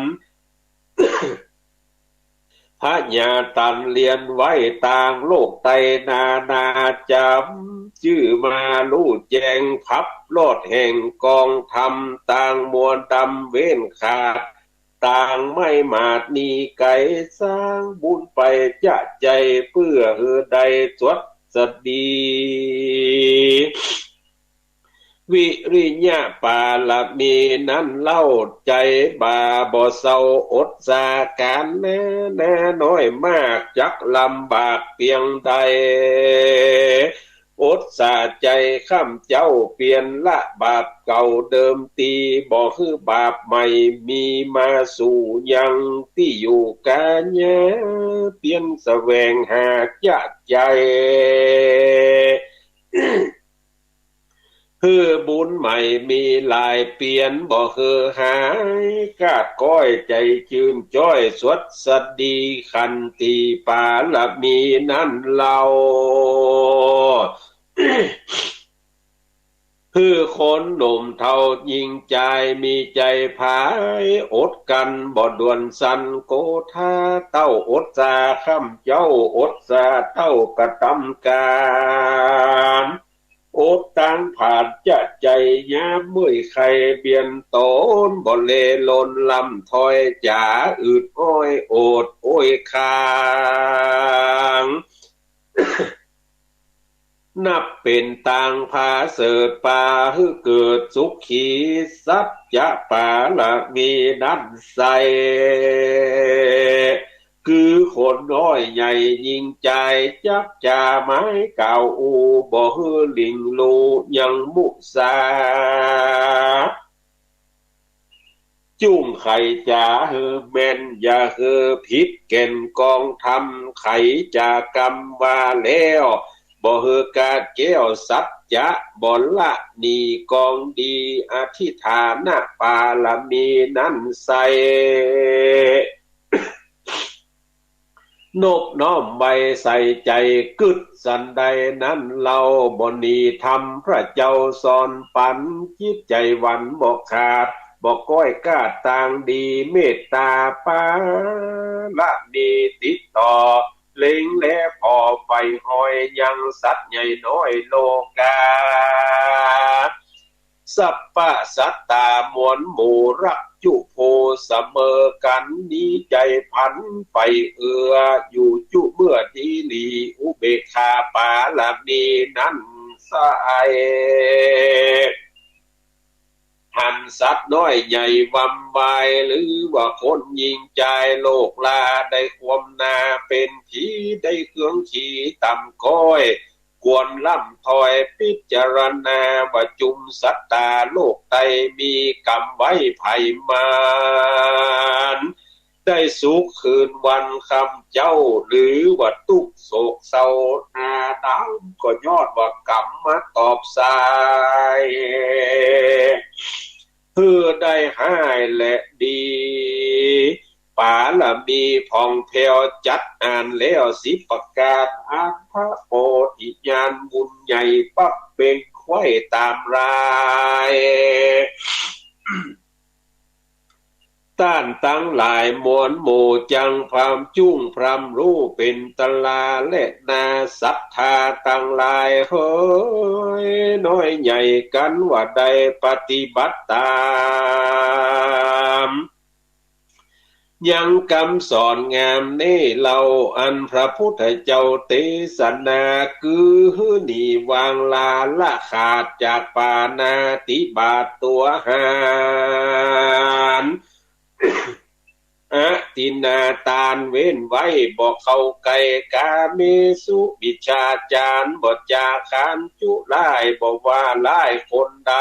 พญาตันเรียนไว้ตางโลกไตนานาจ๋ำ จื้อมาฮู้แจ้งพับรอดแห่งกองธรรม ตางมัวดำเว้นขาด ตางไม่หมาดหนีไก๋ สร้างบุญไปจ๊ะใจ๋ เปื้อหื้อได้สวัสดี วิริยะปารมีนั้นเล่า ใจ๋บ่าบ่เศร้าอดสาก๋านนานาน้อยมาก จักลำบากเปียงใด อดสาใจ๋ข้ามเจ้า เปลี่ยนละบาปเก่าเดิมตี้ บ่หื้อบาปใหม่มีมาสู่ยังตี้อยู่ก๋านยา เปียนแสวงหาจ๊ะใจ๋ หื้อบุญใหม่มีหลายเปียน บ่หื้อหายกาดก้อย ใจ๋จื้นจ้อยสวัสดี ขันติปารมีนั้นเล่า หื้อคนหนุ่มเฒ่าญิงจายมีใจ๋ผาย อดกั๋นบ่ด่วนสันโกธา เต้าอดสาข้ามเจ้า อดสาเต้ากระตำก๋าน อดตางผาดจ๊ะใจ๋ ยามเมื่อยไข้เบียนต๋น บ่เลหล่นล่ำถ้อยจ๋า อืดอ้อยโอดโอยคาง นับเป๋นตางผาเสริฐ ปาหื้อเกิดสุขี สัจจะปารมีนั้นใส่ คือคนน้อยใหญ่ญิงจาย จักจ๋าไม้กล่าวอู้ บ่หื้อหลิงฮู้ยังมุสา จุ่งไขจ๋าหื้อแม่น อย่าหื้อผิดแก่นกองธรรม ไขจ๋ากำว่าแล้ว บ่หื้อกาดแก้วสัจจะ บ่ละหนีกองดี อธิฐานปารมีนั้นใส่ นบน้อมไว้ใส่ใจ๋ กึ๊ดสันใดนั้นเล่า บ่หนีธรรมพระเจ้าสอนปัน จิตใจ๋หวั่นบ่ขาด บ่ก้อยกาดตางดี เมตตาปารมีติดต่อ เล็งแลผ่อใฝ่ฮอย ยังสัตว์ใหญ่น้อยโลกา สัพพะสัตตามวลหมู่รักจุผู้เสมอกั๋น หนีใจ๋ผันไปเอือ อยู่จุเมื่อดีหลี อุเบกขาปารมีนั้นใส่ หันสัตว์น้อยใหญ่วำวาย หรือว่าคนญิงจายโลกลา ได้ความหน้าเป๋นผี ได้เครื่องขี่ต่ำก้อย ควรร่ำถ้อยพิจารณา ว่าจุมสัตตาโลกใต้ มีกรรมไว้ไผมาน ได้สุขคืนวันค่ำเจ๊า หรือว่าตุ๊กข์โศกเศร้าหน้าดำ ก็ย้อนว่ากรรมมาตอบสาย หื้อได้ฮ้ายและดี ปารมีผ่องแผ้ว จัดอ่านแล้วสิบประก๋าน อันพระโพธิญาณบุญใหญ่ ปั๊บเบ่งไขว้ต๋ามราย ต้านตังหลายมวลหมู่ จังพร่ำจุ้งพร่ำฮู้เป๋นตรา และนาศรัทธาตังหลายเหย น้อยใหญ่กั๋นว่าได้ปฏิบัติต๋าม ยังกำสอนงามนี้เล่า อันพระพุทธเจ้าเตสนา คือหื้อหนีวางลาละขาดจากปาณาติบาตตั๋วหาร อทินนาตานเว้นไว้ บ่เข้าใก้ กาเมสุมิจฉาจาร บ่จ๋าขานจุร้าย บ่ว่าร้ายคนใด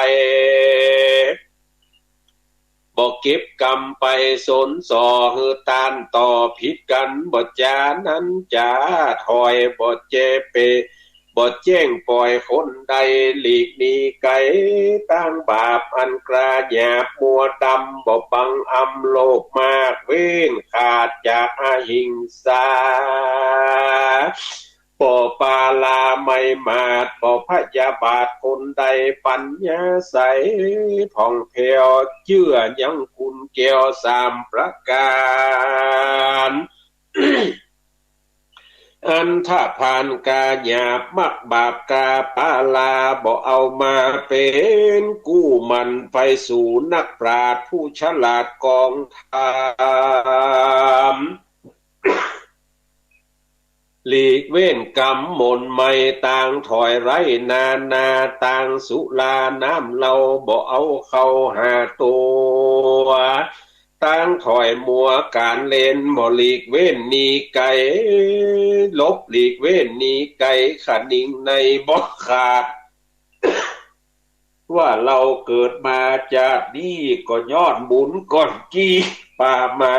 บ่เก็บกำไปสนส่อ หื้อต้านต่อผิดกั๋น บ่จ๋านั้นจ๋าถ้อย บ่แจ้เป บ่แจ้งป่อยคนใด หลีกหนีไก๋ตางบาปอันกล้าหยาบมัวดำ บ่บังอำโลภมาก เว้นขาดจากอหิงสา บ่ปาลาไมหมาด บ่พยาบาทคนใด ปัญญาใสผ่องแผ้ว เจื้อยังคุณแก้วสามประก๋าน อันธพาลกาหยาบ มักบาปกาปาลา บ่เอามาเป๋นกู้หมั่น ไปสู่นักปราชญ์ผู้ฉลาดกองธรรม หลีกเว้นกำหม่นไหม้ ตางถ้อยไร้นานา ตางสุราน้ำเหล้า บ่เอาเข้าหาตั๋ว ตางถ้อยมัวก๋านเล่น บ่หลีกเว้นหนีไก๋ หลบหลีกเว้นหนีไก๋ ขนิงในบ่ขาด ว่าเฮาเกิดมาจาตินี้ ก็ย้อนบุญก้อนกี้ปามา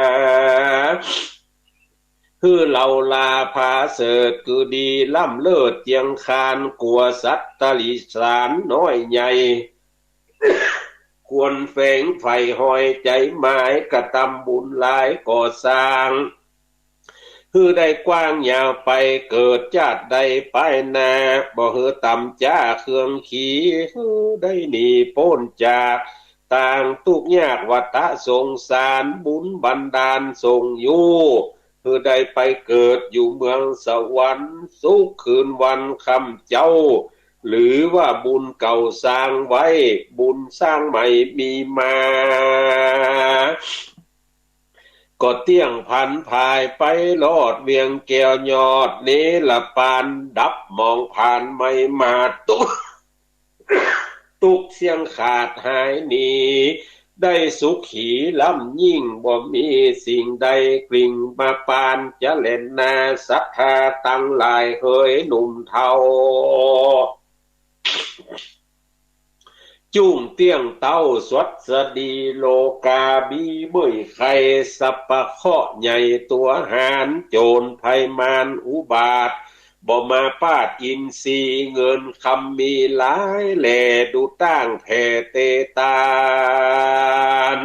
หื้อเฮาลาผาเสริฐ คือดีล้ำเลิศเจียงคาน กั๋วสัตว์ติรัจฉานน้อยใหญ่ ควรแฝงใฝ่ฮอยใจ๋หมาย กระตำบุญหลายก่อสร้าง หื้อได้กว้างยาวไป เกิดจาติใดปายหน้า บ่หื้อต่ำจ๊าเคืองขี หื้อได้หนีป๊นจากตางตุ๊กข์ยากวัฏสงสาร บุญบันดาลส่งอยู่ หื้อได้ไปเกิดอยู่เมืองสวรรค์ สุขคืนวันค่ำเจ๊า หรือว่าบุญเก่าสร้างไว้ บุญสร้างใหม่มีมา ก็เตี้ยงผันผายไป รอดเวียงแก้วยอดเนรปาน ดับหมองผานไมหมาด ตุ๊กข์ ตุ๊กข์เสี้ยงขาดหายหนี ได้สุขีล้ำยิ่ง บ่มีสิ่งใดกริ่งมาปาน จะแลนาศรัทธาตังหลายเหยหนุ่มเฒ่า จุ้งเตี้ยงเต๊าสวัสดีโลกา มีเมื่อยไข้สัพพะเคราะห์ใหญ่ตั๋วหาร โจรภัยมารอุบาท บ่มาปาดอินทรีย์ เงินคำมีหลายแล ดูต้างแผ่เตตาน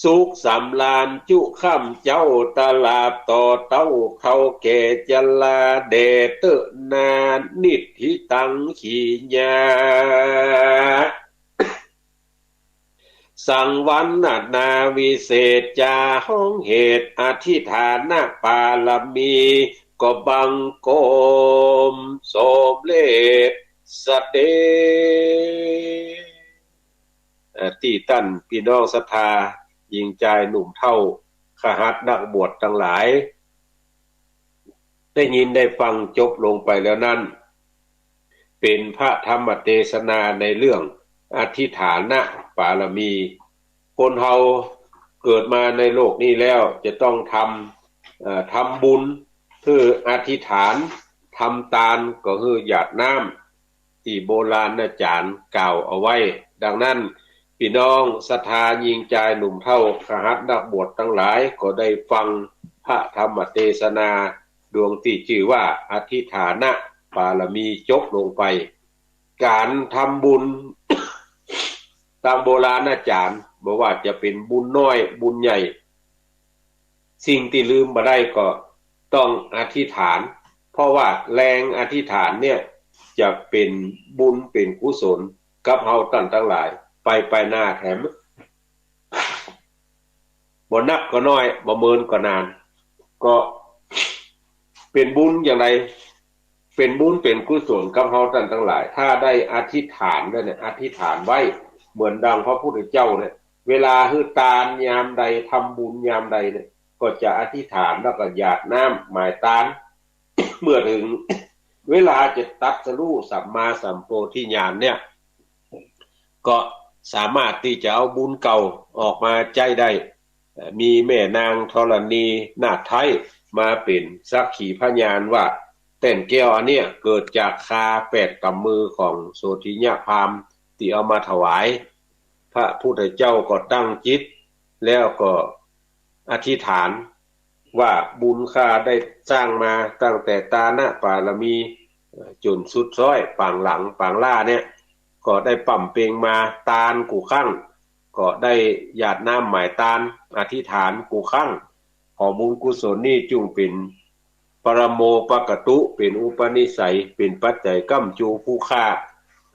สุขสำราญจุค่ำเจ๊า ตราบต่อเต้าเฒ่าแก่จรา แด่เต๊อะนานิทธิตังขีญา สังวรรณนาวิเศษจา ฮ้องเหตุอธิฐานปารมี ก็บังคมสมเร็จเสด็จ เอ่อ ตี้ต้านปี้น้องศรัทธา ญิงจายหนุ่มเฒ่า คฤหัสถ์นักบวชตังหลาย ได้ยินได้ฟังจบลงไปแล้วนั้น เป๋นพระธรรมเตสนาในเรื่อง อธิฐานปารมี คนเฮาเกิดมาในโลกนี้แล้วจะต้องทำ เอ่อ ทำบุญ คืออธิษฐาน ทำตาน ก็คือหยาดน้ำ ตี้โบราณอาจ๋ารย์กล่าวเอาไว้ ดังนั้น ปี้น้องศรัทธาญิงจายหนุ่มเฒ่า คฤหัสถ์นักบวชตังหลาย ก็ได้ฟังพระธรรมเตสนาดวงตี้จื้อว่าอธิฐานปารมีจบลงไป ก๋านทำบุญ ต๋ามโบราณอาจ๋ารย์ บ่ว่าจะเป๋นบุญน้อยบุญใหญ่ สิ่งตี้ลืมบ่ได้ก็ต้องอธิษฐาน เพราะว่าแรงอธิษฐานเนี่ยจะเป๋นบุญเป๋นกุศลกับเฮาต้านตังหลาย ไปไปหน้าแถม บ่นับก็น้อย บ่เมินก็นาน ก็เป๋นบุญอย่างใด เป๋นบุญเป๋นกุศลกับเฮาต้านตังหลาย ถ้าได้อธิษฐานแล้วเนี่ย อธิษฐานไว้ เหมือนดังพระพุทธเจ้าเนี่ย เวลาหื้อตานยามใด ทำบุญยามใดเนี่ย ก็จะอธิษฐานแล้วก็หยาดน้ำหมายตาน เมื่อถึงเวลาจะตรัสรู้สัมมาสัมโพธิญาณเนี่ย ก็สามารถตี้จะเอาบุญเก่าออกมาใจ๊ได้ มีแม่นางธรณีนาถไท้มาเป๋นสักขีพยานว่า แต้นแก้วอันเนี้ยเกิดจากคาแปดก๋ำมือของโสธิยะพราหมณ์ตี้เอามาถวาย พระพุทธเจ้าก็ตั้งจิต แล้วก็อธิษฐานว่าบุญข้าได้สร้างมาตั้งแต่ตานปารมี เอ่อ จ๋นสุดซ้อยปางหลังปางหล้าเนี่ย ก็ได้ปำเป็งมาตานกู้ครั้ง ก็ได้หยาดน้ำหมายตาน อธิษฐานกู้ครั้ง ขอบุญกุศลนี้จุ่งเป๋นปรโมปกตุ เป๋นอุปนิสัย เป๋นปัจจัยก้ำจูผู้ข้า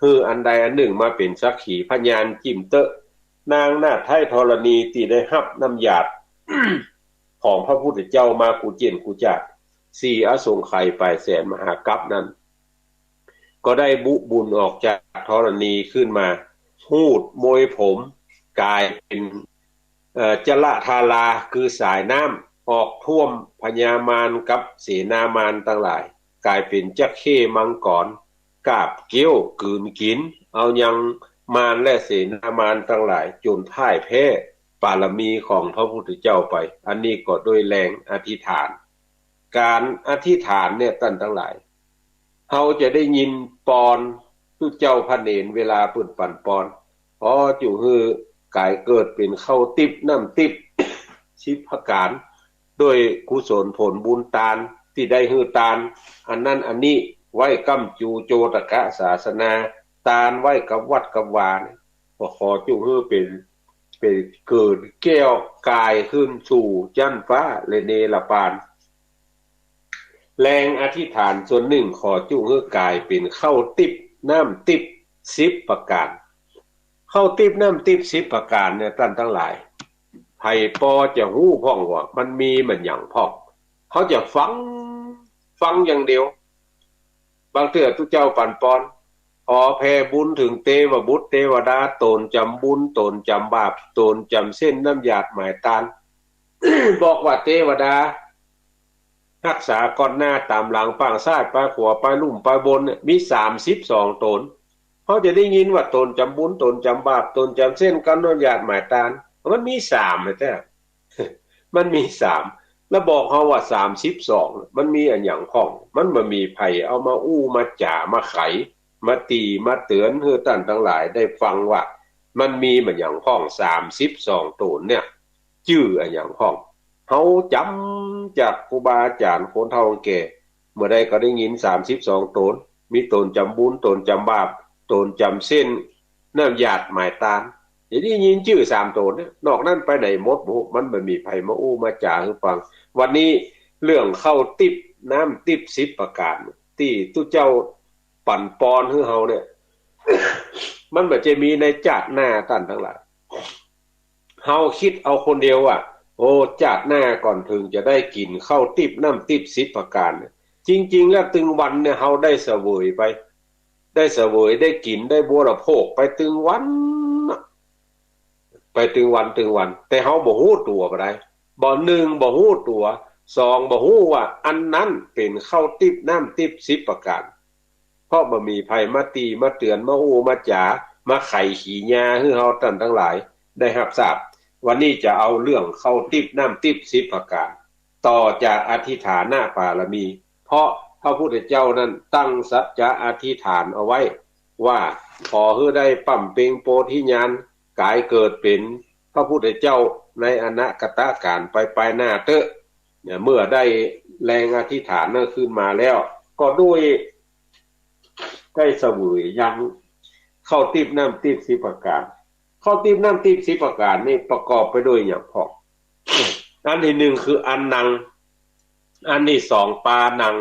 หื้ออันใดอันนึ่งมาเป๋นสักขีพยานจิ่มเต๊อะ นางนาถไท้ธรณีตี้ได้ฮับน้ำหยาด ของพระพุทธเจ้ามากู้เจียนกู้จาด สี่อสงไขยป๋ายแสนมหากัปนั้น ก็ได้บุบุญออกจากธรณีขึ้นมา ฮูดโมยผม ก๋ายเป๋น เอ่อ จลธารา คือสายน้ำ ออกท่วมพญามารกับเสนามารตังหลาย ก๋ายเป๋นจระเข้มังกร กาบเกี้ยวกืนกิ๋น เอายังมารและเสนามารตังหลาย จ๋นพ่ายแพ้ปารมีของพระพุทธเจ้าไป อันนี้ก็ด้วยแรงอธิษฐาน ก๋านอธิษฐานเนี่ยต้านตังหลาย เฮาจะได้ยินปอน ตุ๊เจ้าพระเณรเวลาเปิ้นปั๋นปอน ขอจุ่งหื้อก๋ายเกิดเป๋นข้าวติ๊บน้ำติ๊บสิบประก๋าน ด้วยกุศลผลบุญตานตี้ได้หื้อตาน อันนั้นอันนี้ไว้ก้ำจูโจตกะศาสนา ตานไว้กับวัดกับวาเนี่ย ก็ขอจุ่งหื้อเป๋น เป๋นเกิดแก้วก๋ายขึ้นสู่จั๊นฟ้าและเนรปาน แรงอธิษฐานส่วนนึ่งขอจุ่งหื้อก๋ายเป๋นข้าวติ๊บน้ำติ๊บสิบประก๋าน ข้าวติ๊บน้ำติ๊บสิบประก๋านเนี่ยต้านตังหลาย ใผปอจะฮู้พ่องว่ามันมีมันหยังพ่อง เฮาจะฟัง ฟังอย่างเดียว บางเตื้อตุ๊เจ้าปั๋นปอน ขอแผ่บุญเถิงเตวบุตรเตวดา โต๋นจ๋ำบุญ โต๋นจ๋ำบาป โต๋นจ๋ำเส้นน้ำหยาดหมายตาน บอกว่าเตวดาฮักษาก้อนหน้าต๋ามหลัง ป้างซ้ายไปขวา ไปลุ่มไปบนเนี่ย มีสามสิบสองโต๋น เฮาจะได้ยินว่าโต๋นจ๋ำบุญ โต๋นจ๋ำบาป โต๋นจ๋ำเส้นก้อนน้ำหยาดหมายตาน มันมีสามแต๊ มันมีสาม แล้วบอกเฮาว่าสามสิบสอง มันมีอะหยังพ่อง มันบ่มีใผเอามาอู้มาจ๋ามาไข มาติมาเตื๋อนหื้อต้านตังหลายได้ฟังว่า มันมีอะหยังพ่อง สามสิบสองโต๋นเนี่ย จื้ออะหยังพ่อง เฮาจ๋ำจากครูบาอาจ๋ารย์คนเฒ่าคนแก่ เมื่อใดก็ได้ยินสามสิบสองโต๋น มีโต๋นจ๋ำบุญ โต๋นจ๋ำบาป โต๋นจ๋ำเส้นน้ำหยาดหมายตาน เดี๋ยวนี้ยินจื้อสามโต๋นเนี่ย นอกนั้นไปไหนหมดบ่ มันบ่มีใผมาอู้มาจ๋าหื้อฟัง วันนี้เรื่องข้าวติ๊บน้ำติ๊บสิบประก๋าน ตี้ตุ๊เจ้าปั๋นปอนหื้อเฮาเนี่ย มันบ่ใจ้มีในจาติหน้าต้านตังหลาย เฮาคิดเอาคนเดียวว่า โอ้ จาติหน้าก่อนเถิงจะได้กิ๋นข้าวติ๊บน้ำติ๊บสิบประก๋านเนี่ย จริงๆ แล้วตึงวันเนี่ยเฮาได้เสวยไป ได้เสวย ได้กิ๋น ได้บริโภคไปตึงวันน่ะ ไปตึงวันตึงวัน แต่เฮาบ่ฮู้ตั๋วบ่ได้ บ่ หนึ่ง บ่ฮู้ตั๋ว สอง บ่ฮู้ว่าอันนั้นเป๋นข้าวติ๊บน้ำติ๊บสิบประก๋าน เพราะบ่มีใผมาติมาเตื๋อน มาอู้มาจ๋า มาไขขีญาหื้อเฮาต้านตังหลายได้ฮับทราบ วันนี้จะเอาเรื่องข้าวติ๊บน้ำติ๊บสิบประก๋าน ต่อจากอธิฐานบารมี เพราะพระพุทธเจ้านั้นตั้งสัจจะอธิษฐานเอาไว้ว่า ขอหื้อได้บำเพ็ญโพธิญาณ ก๋ายเกิดเป๋นพระพุทธเจ้าในอนาคตกาลไปๆ หน้าเต๊อะ เนี่ย เมื่อได้แรงอธิษฐานนั้นขึ้นมาแล้ว ก็ด้วยได้เสวยยังข้าวติ๊บน้ำติ๊บสิบประก๋าน ข้าวติ๊บน้ำติ๊บสิบประก๋านนี่ประกอบไปด้วยหยังพ่อง อันตี้นึ่งคืออันนัง อันตี้สองปานัง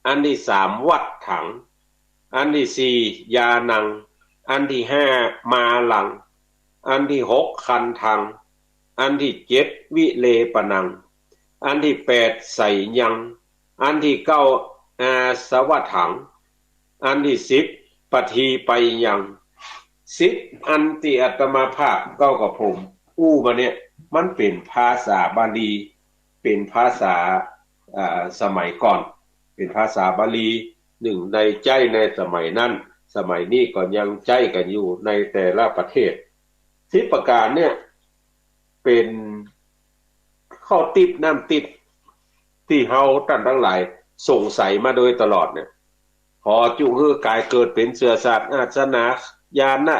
อันตี้สามวัตถัง อันตี้สี่ยานัง อันตี้ห้ามาลัง อันตี้หกคันธัง อันตี้เจ็ดวิเลปนัง อันตี้แปดไสยัง อันตี้เก้าอาสวะถัง อันตี้สิบปะทีปยัง สิบอันตี้อาตมาภาพเก้ากับผมอู้มาเนี่ย มันเป๋นภาษาบาลี เป๋นภาษา อ่า สมัยก่อน เป๋นภาษาบาลี นึ่งได้ใจ๊ในสมัยนั้น สมัยนี้ก็ยังใจ๊กั๋นอยู่ในแต่ละประเทศ สิบประก๋านเนี่ย เป๋นข้าวติ๊บน้ำติ๊บตี้เฮาต้านตังหลายสงสัยมาโดยตลอดเนี่ย ขอจุหื้อก๋ายเกิดเป๋นเสือสัตว์อาสนะญาณ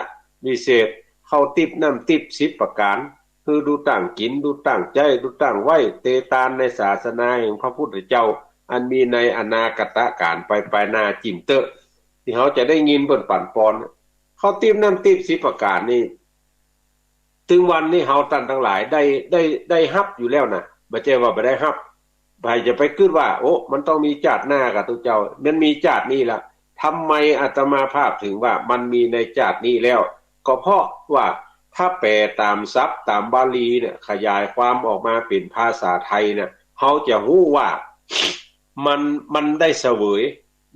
วิเศษ ข้าวติ๊บน้ำติ๊บสิบประก๋าน คือดูตั้งกิ๋น ดูตั้งใจ๊ ดูตั้งไหว้ เตตานในศาสนาแห่งพระพุทธเจ้า อันมีในอนาคตกาลไปๆ หน้าจิ่มเต๊อะ ตี้เฮาจะได้ยินเปิ้นปั่นปอน ข้าวติ๊บน้ำติ๊บสิบประก๋านนี่ ตึงวันนี้เฮาต้านตังหลายได้ ได้ ได้ฮับอยู่แล้วนะ บ่ใจ้ว่าบ่ได้ฮับ ใผจะไปกึ๊ดว่า โอ้ มันต้องมีจาติหน้าก่า ตุ๊เจ้า มันมีจาตินี้ละ ทำไมอาตมาภาพถึงว่ามันมีในจาตินี้แล้ว ก็เพราะว่าถ้าแปลต๋ามศัพท์ต๋ามบาลีเนี่ย ขยายความออกมาเป๋นภาษาไทยเนี่ย เฮาจะฮู้ว่ามัน มันได้เสวย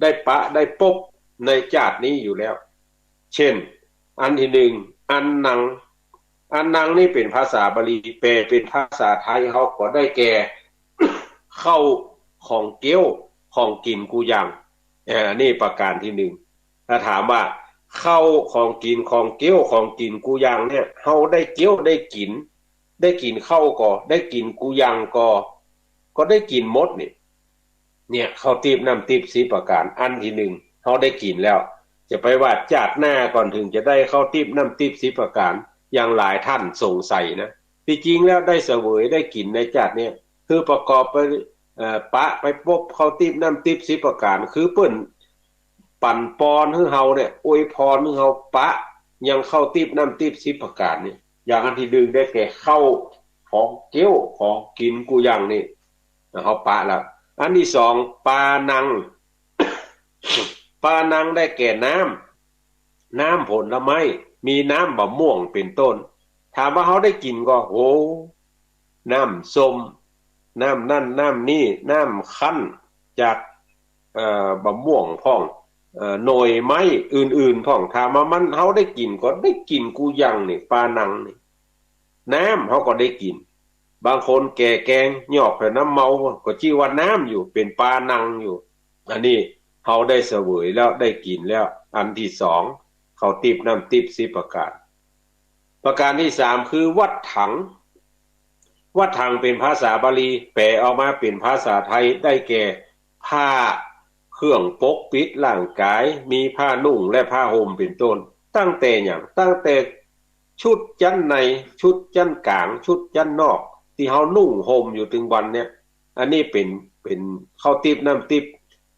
ได้ปะ ได้ปบในจาตินี้อยู่แล้ว เช่น อันตี้นึ่ง อันนัง อันนังนี่เป๋นภาษาบาลี แปลเป๋นภาษาไทยเฮาก็ได้แก่ ข้าวของเกี้ยว ของกิ๋นกู้อย่าง เอ่อ อันนี้ประก๋านตี้นึ่ง ถ้าถามว่าข้าวของกิ๋น ของเกี้ยว ของกิ๋นกู้อย่างเนี่ย เฮาได้เกี้ยวได้กิ๋น ได้กิ๋นข้าวก่อ ได้กิ๋นกู้อย่างก่อ ก็ได้กิ๋นหมดนี่ เนี่ย ข้าวติ๊บน้ำติ๊บสิบประก๋าน อันตี้นึ่ง เฮาได้กิ๋นแล้ว จะไปว่าจาติหน้าก่อนเถิงจะได้ข้าวติ๊บน้ำติ๊บสิบประก๋าน อย่างหลายต้านสงสัยนะ ตี้จริงแล้วได้เสวยได้กิ๋นในจาติเนี่ย คือประกอบไป เอ่อ ปะไปปบข้าวติ๊บน้ำติ๊บสิบประก๋าน คือเปิ้นปั่นปอนหื้อเฮาเนี่ย อวยพรหื้อเฮาปะยังข้าวติ๊บน้ำติ๊บสิบประก๋านนี่ อย่างอันตี้นึ่งได้แก่ข้าวของเกี้ยว ของกิ๋นกู้อย่างนี่ เฮาปะแล้ว อันตี้สอง ปานัง ปานังได้แก่น้ำ น้ำผลไม้ มีน้ำบะม่วงเป๋นต้น ถามว่าเฮาได้กิ๋นก่อ โอ้ น้ำส้ม น้ำนั่นน้ำนี้ น้ำคั้นจาก เอ่อ บะม่วงพ่อง เอ่อ หน่วยไม้อื่นๆ พ่อง ถามว่ามัน เฮาได้กิ๋นก่อ ได้กิ๋นกู้อย่างนี่ ปานังนี่ น้ำเฮาก็ได้กิ๋น บางคนแก่แกง ยอกใส่น้ำเมา ก็จื้อว่าน้ำอยู่ เป๋นปานังอยู่ อันนี้เฮาได้เสวยแล้ว ได้กิ๋นแล้ว อันตี้สอง ข้าวติ๊บน้ำติ๊บสิบประก๋าน ประก๋านตี้สาม คือวัตถัง วัตถังเป๋นภาษาบาลี แปลออกมาเป๋นภาษาไทยได้แก่ ผ้าเครื่องปกปิดร่างก๋าย มีผ้านุ่งและผ้าห่มเป๋นต้น ตั้งแต่หยัง ตั้งแต่ชุดจั๊นใน ชุดจั๊นก๋าง ชุดจั๊นนอก ตี้เฮานุ่งห่มอยู่ตึงวันเนี่ย อันนี้เป๋น เป๋นข้าวติ๊บน้ำติ๊บ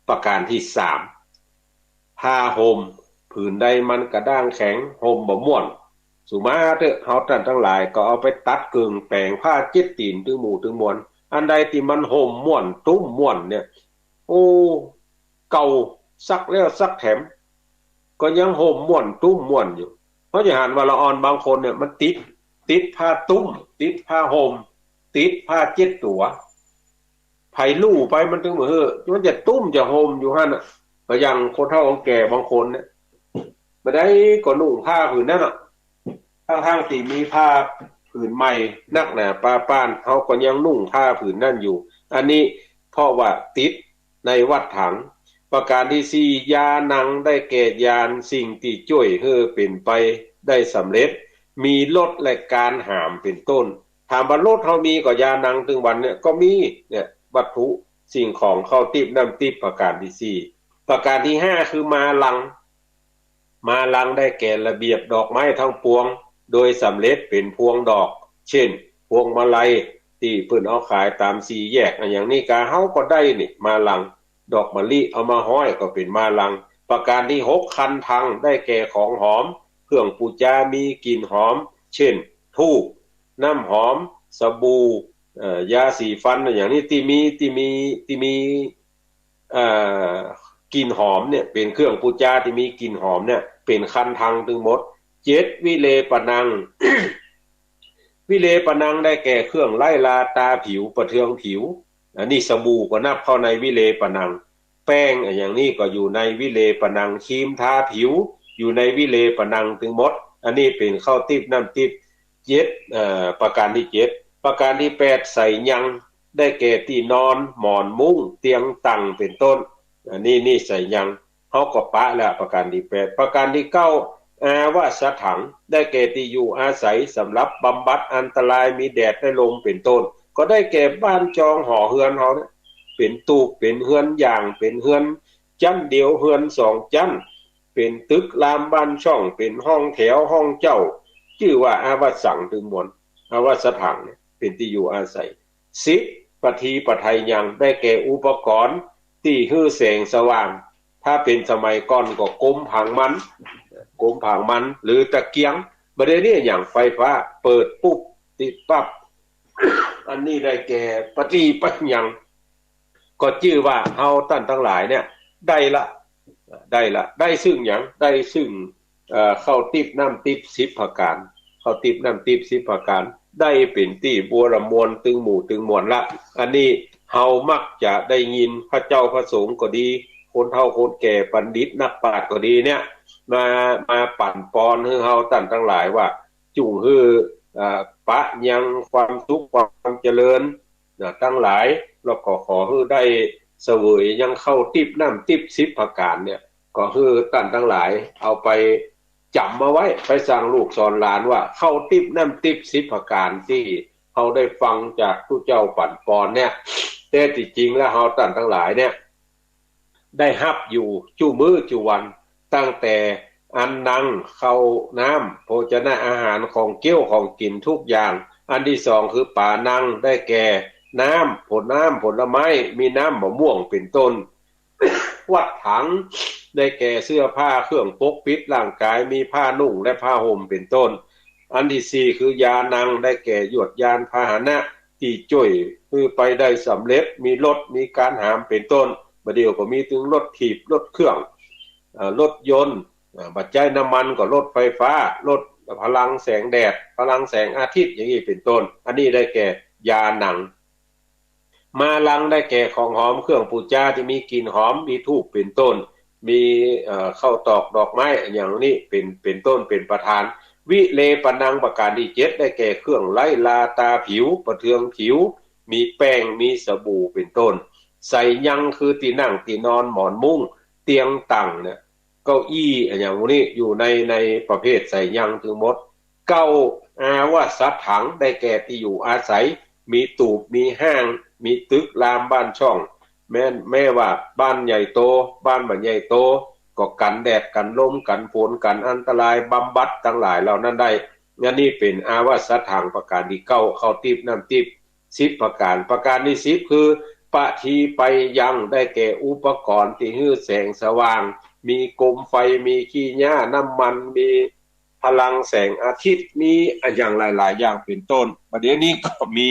ประก๋านตี้สาม ผ้าห่มผืนใดมันกระด้างแข็ง ห่มบ่ม่วน สุมาเต๊อะ เฮาต้านตังหลายก็เอาไปตัดเกิ่งแป๋งผ้าเจ็ดตี๋นตึงหมู่ตึงมวล อันใดตี้มันห่มม่วนตุ้มม่วนเนี่ย โอ้ เก่าซักแล้วซักแถม ก็ยังห่มม่วนตุ้มม่วนอยู่ เฮาจะหันว่าละอ่อนบางคนเนี่ยมันติด ติดผ้าตุ้ม ติดผ้าห่ม ติดผ้าเจ็ดตั๋ว ใผลู่ไปมันตึงบ่า เฮ้อ มันจะตุ้มจะห่มอยู่หั้นน่ะ ก็อย่างคนเฒ่าคนแก่บางคนเนี่ย บ่ได้ก็นุ่งผ้าผืนนั้นน่ะ ทั้งๆ ตี้มีผ้าผืนใหม่นักหนาปาป้าน เฮาก็ยังนุ่งผ้าผืนนั้นอยู่ อันนี้เพราะว่าติดในวัตถัง ประการตี้สี่ ญาณัง ได้แก่ญาณสิ่งตี้จ้วยหื้อเป๋นไปได้สำเร็จ มีรถและก๋านหามเป๋นต้น ถามว่ารถเฮามีก่อ ญาณัง ตึงวันเนี่ย ก็มีเนี่ย วัตถุสิ่งของ ข้าวติ๊บน้ำติ๊บ ประการตี้สี่ ประการตี้ห้า คือมาลัง มาลังได้แก่ระเบียบดอกไม้ทั้งปวง โดยสำเร็จเป๋นพวงดอก เจ้น พวงมาลัยตี้เปิ้นเอาขายต๋ามสี่แยก อะหยังนี้กา เฮาก็ได้นี่ มาลัง ดอกมะลิเอามาห้อยก็เป๋นมาลัง ประการตี้หก คันธัง ได้แก่ของหอม เครื่องปู๋จามีกลิ่นหอม เจ้น ธูป น้ำหอม สบู่ เอ่อ ยาสีฟัน อะหยังนี้ตี้มี ตี้มี ตี้มี เอ่อ กลิ่นหอมเนี่ย เป๋นเครื่องปู๋จาตี้มีกลิ่นหอมเนี่ย เป๋นคันธังตึงหมด เจ็ด วิเลปะนัง วิเลปะนัง ได้แก่เครื่องไล้ราต๋าผิว ปะเทืองผิว อันนี้สบู่ก็นับเข้าในวิเลปะนัง แป้ง อะหยังนี้ก็อยู่ในวิเลปะนัง ครีมทาผิว อยู่ในวิเลปะนังตึงหมด อันนี้เป๋นข้าวติ๊บน้ำติ๊บ เจ็ด เอ่อ ประการตี้เจ็ด ประการตี้แปด ไสยัง ได้แก่ตี้นอน หมอนมุ้ง เตียงตั๋ง เป๋นต้น อันนี้ นี่ไสยัง เฮาก็ปะแล้ว ประการตี้แปด ประการตี้เก้า อาวสัฏฐัง ได้แก่ตี้อยู่อาศัยสำหรับบำบัดอันตราย มีแดดและลม เป๋นต้น ก็ได้แก่บ้านจองหอเฮือนเฮาเนี่ย เป๋นตูบ เป๋นเฮือนหย่าง เป๋นเฮือนจั๊นเดียว เฮือนสองจั๊น เป๋นตึกรามบ้านช่อง เป๋นห้องแถว ห้องเจ้า จื้อว่าอาวสังตึงมวล อาวสัฏฐังเนี่ย เป๋นตี้อยู่อาศัย สิบ ปะทีปะไทยัง ได้แก่อุปกรณ์ตี้หื้อแสงสว่าง ถ้าเป๋นสมัยก่อนก็โกมผางมัน โกมผางมัน หรือตะเกียง บ่าเดี่ยวนี้อะหยัง ไฟฟ้า เปิดปุ๊บ ติดปั๊บ อันนี้ได้แก่ปะทีปะไทยัง ก็จื้อว่าเฮาต้านตังหลายเนี่ย ได้ละ ได้ละ ได้ซึ่งหยัง ได้ซึ่ง เอ่อ ข้าวติ๊บน้ำติ๊บสิบประก๋าน ข้าวติ๊บน้ำติ๊บสิบประก๋าน ได้เป๋นตี้บัวระมวลตึงหมู่ตึงมวลละ อันนี้เฮามักจะได้ยินพระเจ้าพระสงฆ์ก็ดี คนเฒ่าคนแก่ บัณฑิตนักปราชญ์ก็ดีเนี่ย มา มาปั่นปอนหื้อเฮาต้านตังหลายว่า จุ่งหื้อ เอ่อ ปะยังความสุขความเจริญ นะ ตังหลาย แล้วก็ขอหื้อได้เสวยยังข้าวติ๊บน้ำติ๊บสิบประก๋านเนี่ย ก็หื้อต้านตังหลายเอาไปจ๋ำเอาไว้ ไปสั่งลูกสอนหลานว่าข้าวติ๊บน้ำติ๊บสิบประก๋านตี้เฮาได้ฟังจากตุ๊เจ้าปั่นปอนเนี่ย แต่ตี้จริงแล้วเฮาต้านตังหลายเนี่ย ได้ฮับอยู่จุมื้อจุวัน ตั้งแต่อันนัง ข้าวน้ำ โภชนะอาหาร ของเคี้ยวของกิ๋นทุกอย่าง อันตี้สองคือปานัง ได้แก่น้ำ ผลน้ำผลไม้ มีน้ำมะม่วงเป๋นต้น วัตถัง ได้แก่เสื้อผ้าเครื่องปกปิดร่างกาย มีผ้านุ่งและผ้าห่มเป๋นต้น อันตี้สี่คือยานัง ได้แก่ยวดยานพาหนะ ตี้จ้วยหื้อไปได้สำเร็จ มีรถ มีก๋านหามเป๋นต้น บ่าเดี่ยวก็มีตึงรถถีบ รถเครื่อง เอ่อ รถยนต์ เอ่อ บ่ใจ๊น้ำมันก็รถไฟฟ้า รถพลังแสงแดด พลังแสงอาทิตย์ อย่างนี้เป๋นต้น อันนี้ได้แก่ยานัง มาลัง ได้แก่ของหอม เครื่องปู๋จาตี้มีกลิ่นหอม มีธูปเป๋นต้น มี เอ่อ ข้าวตอกดอกไม้ อะหยังนี้เป๋น เป๋นต้น เป๋นประธาน วิเลปะนัง ประก๋านตี้เจ็ด ได้แก่เครื่องไล้ราต๋าผิว ปะเทืองผิว มีแป้ง มีสบู่เป๋นต้น ไสยัง คือตี้นั่งตี้นอน หมอนมุ้ง เตียงตั๋งเนี่ย เก้าอี้ อะหยังพวกนี้อยู่ใน ในประเภทไสยังตึงหมด เก้า อาวสัฏฐัง ได้แก่ตี้อยู่อาศัย มีตูบ มีห้าง มีตึกรามบ้านช่อง แม้น แม้ว่าบ้านใหญ่โต บ้านบ่ใหญ่โต ก็กั๋นแดด กั๋นลม กั๋นฝน กั๋นอันตราย บำบัดตังหลายเหล่านั้นได้ อันนี้เป๋นอาวสัฏฐัง ประก๋านตี้เก้า ข้าวติ๊บน้ำติ๊บสิบประก๋าน ประก๋านตี้สิบคือ ปะทีปะไทยัง ได้แก่อุปกรณ์ตี้หื้อแสงสว่าง มีโกมไฟ มีขี้หญ้า น้ำมัน มี พลังแสงอาทิตย์ มีอะหยังหลายๆ อย่างเป๋นต้น บ่าเดี่ยวนี้ก็มี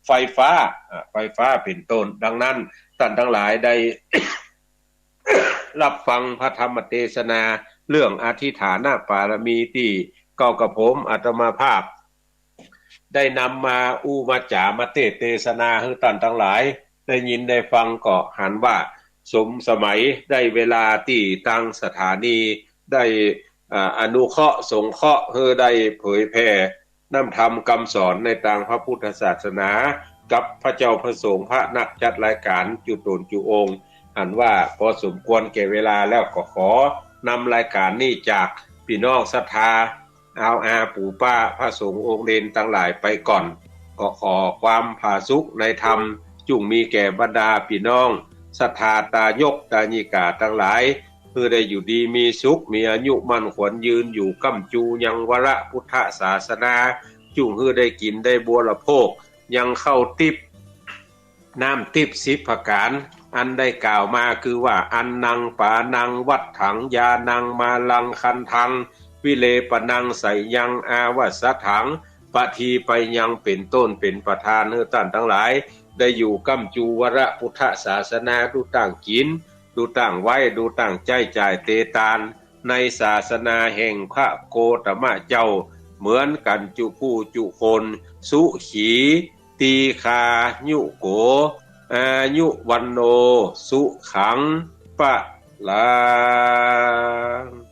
ไฟฟ้า อ่า ไฟฟ้าเป๋นต้น ดังนั้นต้านตังหลายได้ ฮับฟังพระธรรมเตสนาเรื่องอธิฏฐานปารมีตี้เก้ากระผมอาตมาภาพ ได้นำมาอู้มาจ๋ามาเตสน์เตสนาหื้อต้านตังหลายได้ยินได้ฟัง ก็หันว่าสมสมัย ได้เวลาตี้ตางสถานีได้ อ่า อนุเคราะห์สงเคราะห์หื้อได้เผยแผ่น้ำธรรมกำสอนในตางพระพุทธศาสนา กับพระเจ้าพระสงฆ์พระนักจัดรายก๋านจุ๊ต๋นจุ๊องค์ อันว่าปอสมควรแก่เวลาแล้ว ก็ขอนำรายก๋านนี้จากปี้น้องศรัทธา อาอาปู่ป้าพระสงฆ์องค์เณรตังหลายไปก่อน ก็ขอความผาสุกในธรรม จุ่งมีแก่บรรดาปี้น้องศรัทธาตายกตายิกาตังหลาย หื้อได้อยู่ดีมีสุข มีอายุมั่นขวัญยืน อยู่ก้ำจูยังวรพุทธศาสนา จุ่งหื้อได้กิ๋นได้บริโภคยังข้าวติ๊บ น้ำติ๊บสิบประก๋าน อันได้กล่าวมาคือว่า อันนัง ปานัง วัตถัง ยานัง มาลัง คันธัง วิเลปนัง ไสยัง อาวัสสะถัง ปะทีไปยัง เป๋นต้น เป๋นประธาน หื้อต้านตังหลาย ได้อยู่ก้ำจูวรพุทธศาสนา ดูต้างกิ๋น ดูต้างไหว้ ดูต้างใจ๊จ่ายเตตาน ในศาสนาแห่งพระโคตมะเจ้า เหมือนกั๋นจุกู้จุคน สุขี ตีฆายุโก อายุ วัณโณ สุขัง พลัง